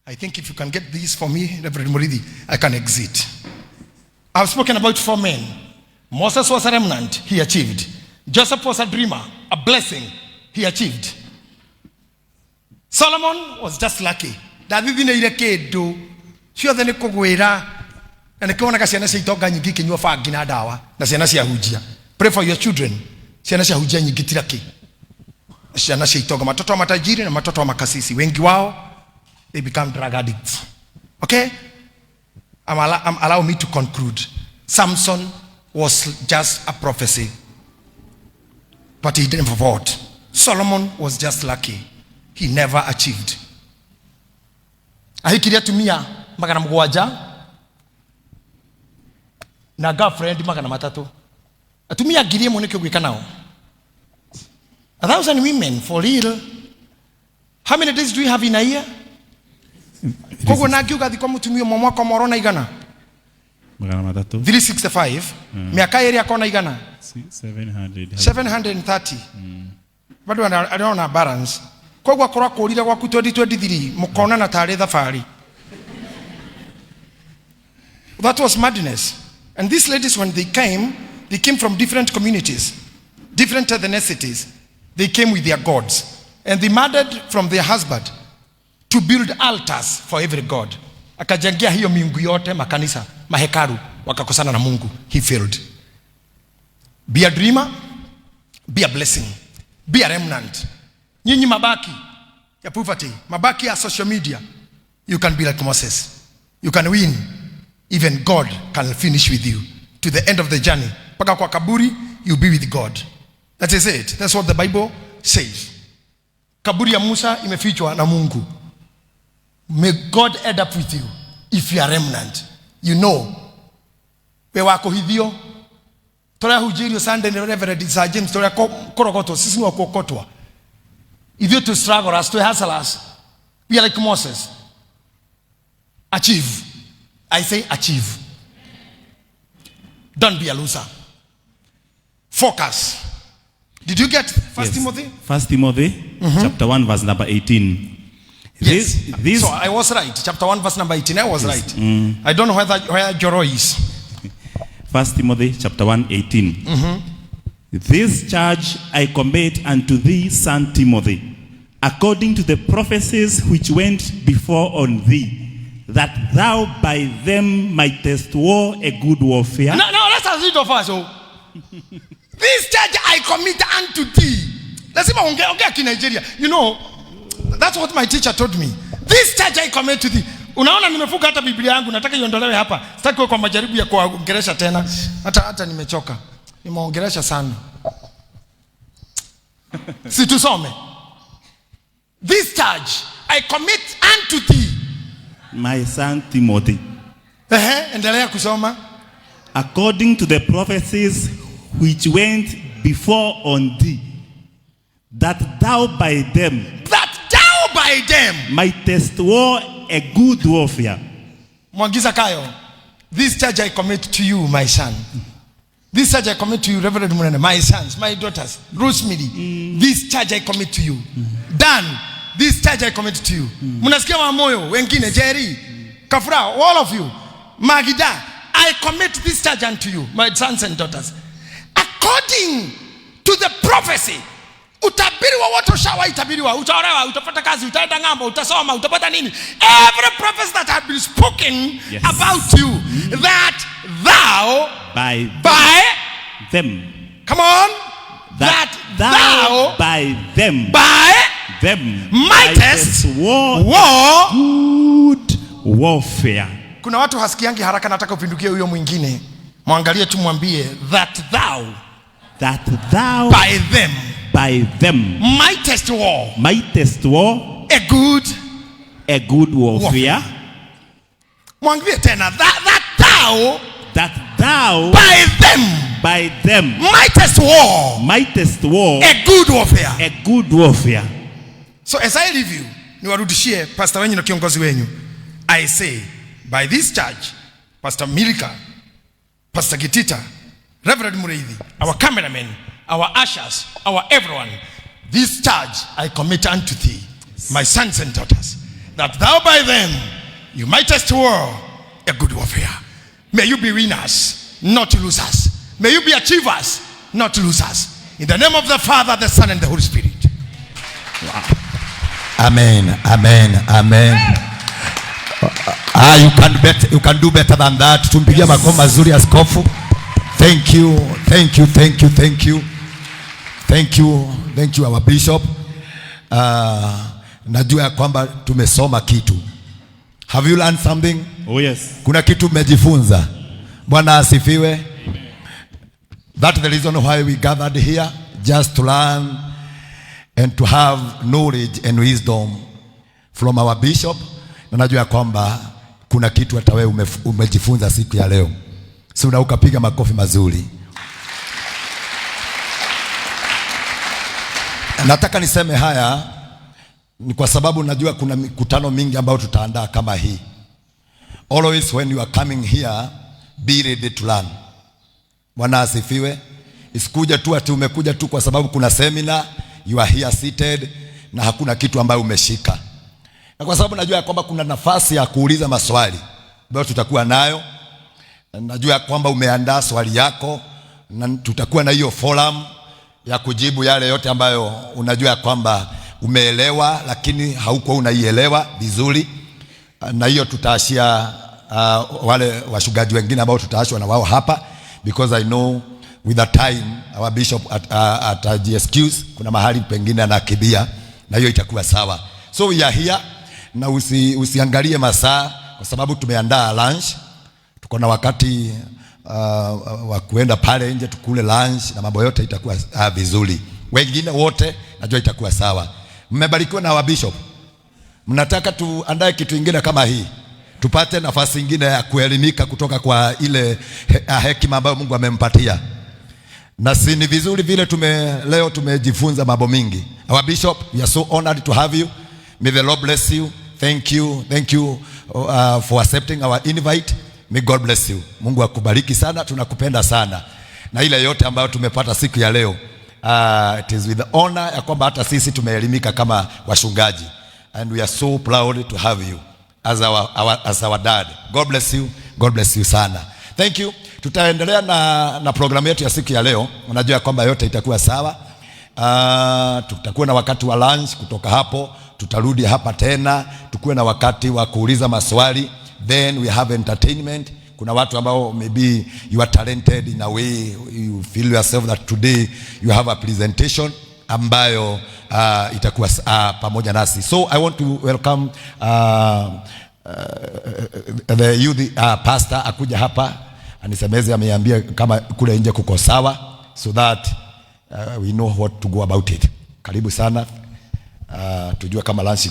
I think if you can get this for me, Reverend Murithi, I can exit. I've spoken about 4 men. Moses was a remnant, he achieved. Joseph was a dreamer, a blessing, he achieved. Solomon was just lucky. Ndathithinĩire kĩndũ ciothe nĩ kũgwĩra, na nĩkĩonaga ciana cia itonga nyingĩ ikĩnyua bangi na ndawa na ciana cia hunjia. Pray for your children. Ciana cia hunjia nyingĩ ti lucky. Ciana cia itonga, watoto wa matajiri na watoto wa makasisi, wengi wao they become drug addicts. Okay, allow me to conclude. Samson was just a prophecy, but he didn't vote. Solomon was just lucky, he never achieved. Ahikirie atumia 700 na girlfriend 300. Atumia 1000 nĩkĩo gwĩka nao. 1,000 women, for real. How many days do we have in a year? Koguo nangiuga thikwa mũtumia ũmwe mwaka ũmwe ũrona igana? 300. 365. Mĩaka ĩrĩ akona igana? 700. 730. Bado arona balance. Koguo akorwo akũrire gwaku 2023, mũkonana tarĩ thabarĩ. That was madness. And these ladies, when they came, they came from different communities, different ethnicities. They came with their gods. And they demanded from their husband to build altars for every god. Akajengia hiyo miungu yote makanisa, mahekalu, wakakosana na Mungu. He failed. Be a dreamer, be a blessing, be a remnant. Nyinyi mabaki ya poverty, mabaki ya social media, you can be like Moses. You can win. Even God can finish with you to the end of the journey. Paka kwa kaburi, you'll be with God. That is it. That's what the Bible says. Kaburi ya Musa imefichwa na Mungu. May God end up with you if you are remnant. You know. We wako hithio. Toria hujiri Sunday ni Reverend Sir James, toria korogotwo, sisi ni wa kuokotwa. Ithuĩ tu strugglers, tu hustlers. We are like Moses. Achieve. I say achieve. Don't be a loser. Focus. Did you get First Yes. Timothy? First Timothy, chapter 1, verse number 18. Yes. This, So I was right. Chapter 1, verse number 18. I was right. I don't know where Joro is. First Timothy chapter 1, 18. This charge I commit unto thee, son Timothy, according to the prophecies which went before on thee, that thou by them mightest war a good warfare. No, let's read of us. Oh. This charge I commit unto thee. Lazima ongea ki Nigeria. You know, that's what my teacher told me. This charge I commit to thee. Unaona nimefuka hata Biblia yangu, nataka iondolewe hapa. Sitaki kuwa kwa majaribu ya kuongelesha tena. Hata nimechoka. Nimeongelesha sana. Si tusome. This charge I commit unto thee. My son Timothy, Ehe, endelea kusoma. According to the prophecies which went before on thee, that thou by them That thou by them mightest war a good warfare. Mwangiza Kayo, this charge I commit to you, my son. This charge I commit to you, Reverend Munene, my sons, my daughters, Rosemary. This charge I commit to you. Dan, this charge I commit to you. Mnasikia wa moyo, wengine, Jerry, Kafura, all of you. Magida, I commit this charge unto you, my sons and daughters. According to the prophecy, utabiri wowote ushawahi tabiriwa, utaolewa, utapata kazi, utaenda ng'ambo, utasoma, utapata nini. Every prophecy that had been spoken about you, that thou By by them. Come on. That, That thou thou by them. by them mightest mightest war war good warfare. Kuna watu hasikiangi haraka, nataka upindukie huyo mwingine. Mwangalie tu mwambie, that thou That thou by them by them mightest war mightest war a good a good warfare. Mwambie tena, that thou That thou by them by them mightest war mightest war a good warfare. a good warfare. So as I leave you, niwarudishie pastor wenyu na kiongozi wenyu. I say, by this church, Pastor Milika, Pastor Gitita, Reverend Mureithi, our cameramen, our ushers, our everyone, this charge I commit unto thee, my sons and daughters, that thou by them you mightest war a good warfare. May you be winners, not losers. May you be achievers, not losers. In the name of the Father, the Son, and the Holy Spirit. Amen. Amen. Amen. Ah, you can do better than that. Tumpigie makofi mazuri askofu. Thank you. Thank you. Thank you. Thank you. Thank you. Thank you, our bishop. Najua ya kwamba tumesoma kitu. Have you learned something? Oh, yes. Kuna kitu umejifunza. Bwana asifiwe. That's the reason why we gathered here, just to learn and to have knowledge and wisdom from our bishop. Na najua ya kwamba kuna kitu hata wewe umejifunza siku ya leo. Si una ukapiga makofi mazuri. Nataka niseme haya ni kwa sababu najua kuna mikutano mingi ambayo tutaandaa kama hii. Always when you are coming here, be ready to learn. Bwana asifiwe. Isikuja tu ati umekuja tu kwa sababu kuna seminar, you are here seated na hakuna kitu ambayo umeshika. Na kwa sababu najua ya kwamba kuna nafasi ya kuuliza maswali ambayo tutakuwa nayo. Najua ya kwamba umeandaa swali yako na tutakuwa na hiyo forum ya kujibu yale yote ambayo unajua ya kwamba umeelewa lakini haukuwa unaielewa vizuri, na hiyo tutaashia wale wachungaji wengine ambao tutaashwa na wao hapa, because I know with the time our bishop at excuse kuna mahali pengine anakimbia, na hiyo itakuwa sawa. So we are here na usiangalie masaa kwa sababu tumeandaa lunch. Tuko na wakati wa kuenda pale nje tukule lunch na mambo yote itakuwa vizuri. Wengine wote najua itakuwa sawa. Mmebarikiwa na wa bishop. Mnataka tuandae kitu ingine kama hii, tupate nafasi ingine ya kuelimika kutoka kwa ile hekima ambayo Mungu amempatia. Na si ni vizuri vile leo tumejifunza mambo mingi. Our bishop, we are so honored to have you. May the Lord bless you. Thank you. Thank you for accepting our invite. May God bless you. Mungu akubariki sana, tunakupenda sana. Na ile yote ambayo tumepata siku ya leo, it is with the honor ya kwamba hata sisi tumeelimika kama wachungaji. And we are so proud to have you as our dad. God bless you. God bless you sana. Thank you. Tutaendelea na programu yetu ya siku ya leo. Unajua kwamba yote itakuwa sawa. Tutakuwa na wakati wa lunch. Kutoka hapo tutarudi hapa tena, tukuwe na wakati wa kuuliza maswali, then we have entertainment. Kuna watu ambao maybe you are talented in a way you feel yourself that today you have a presentation ambayo itakuwa pamoja nasi. So I want to welcome the youth pastor akuja hapa anisemeze, ameambia kama kule nje kuko sawa, so that we know what to go about it. Karibu sana, tujue kama lunch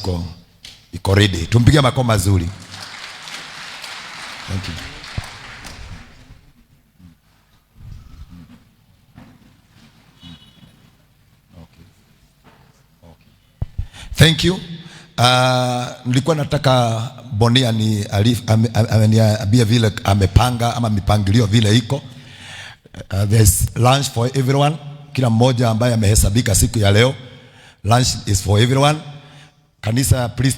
iko ready. Tumpige makofi mazuri. Thank you. Thank you. Nilikuwa nataka Bonia ni ameniambia vile amepanga ama mipangilio vile iko. There's lunch for everyone. Kila mmoja ambaye amehesabika siku ya leo. Lunch is for everyone. Kanisa, please.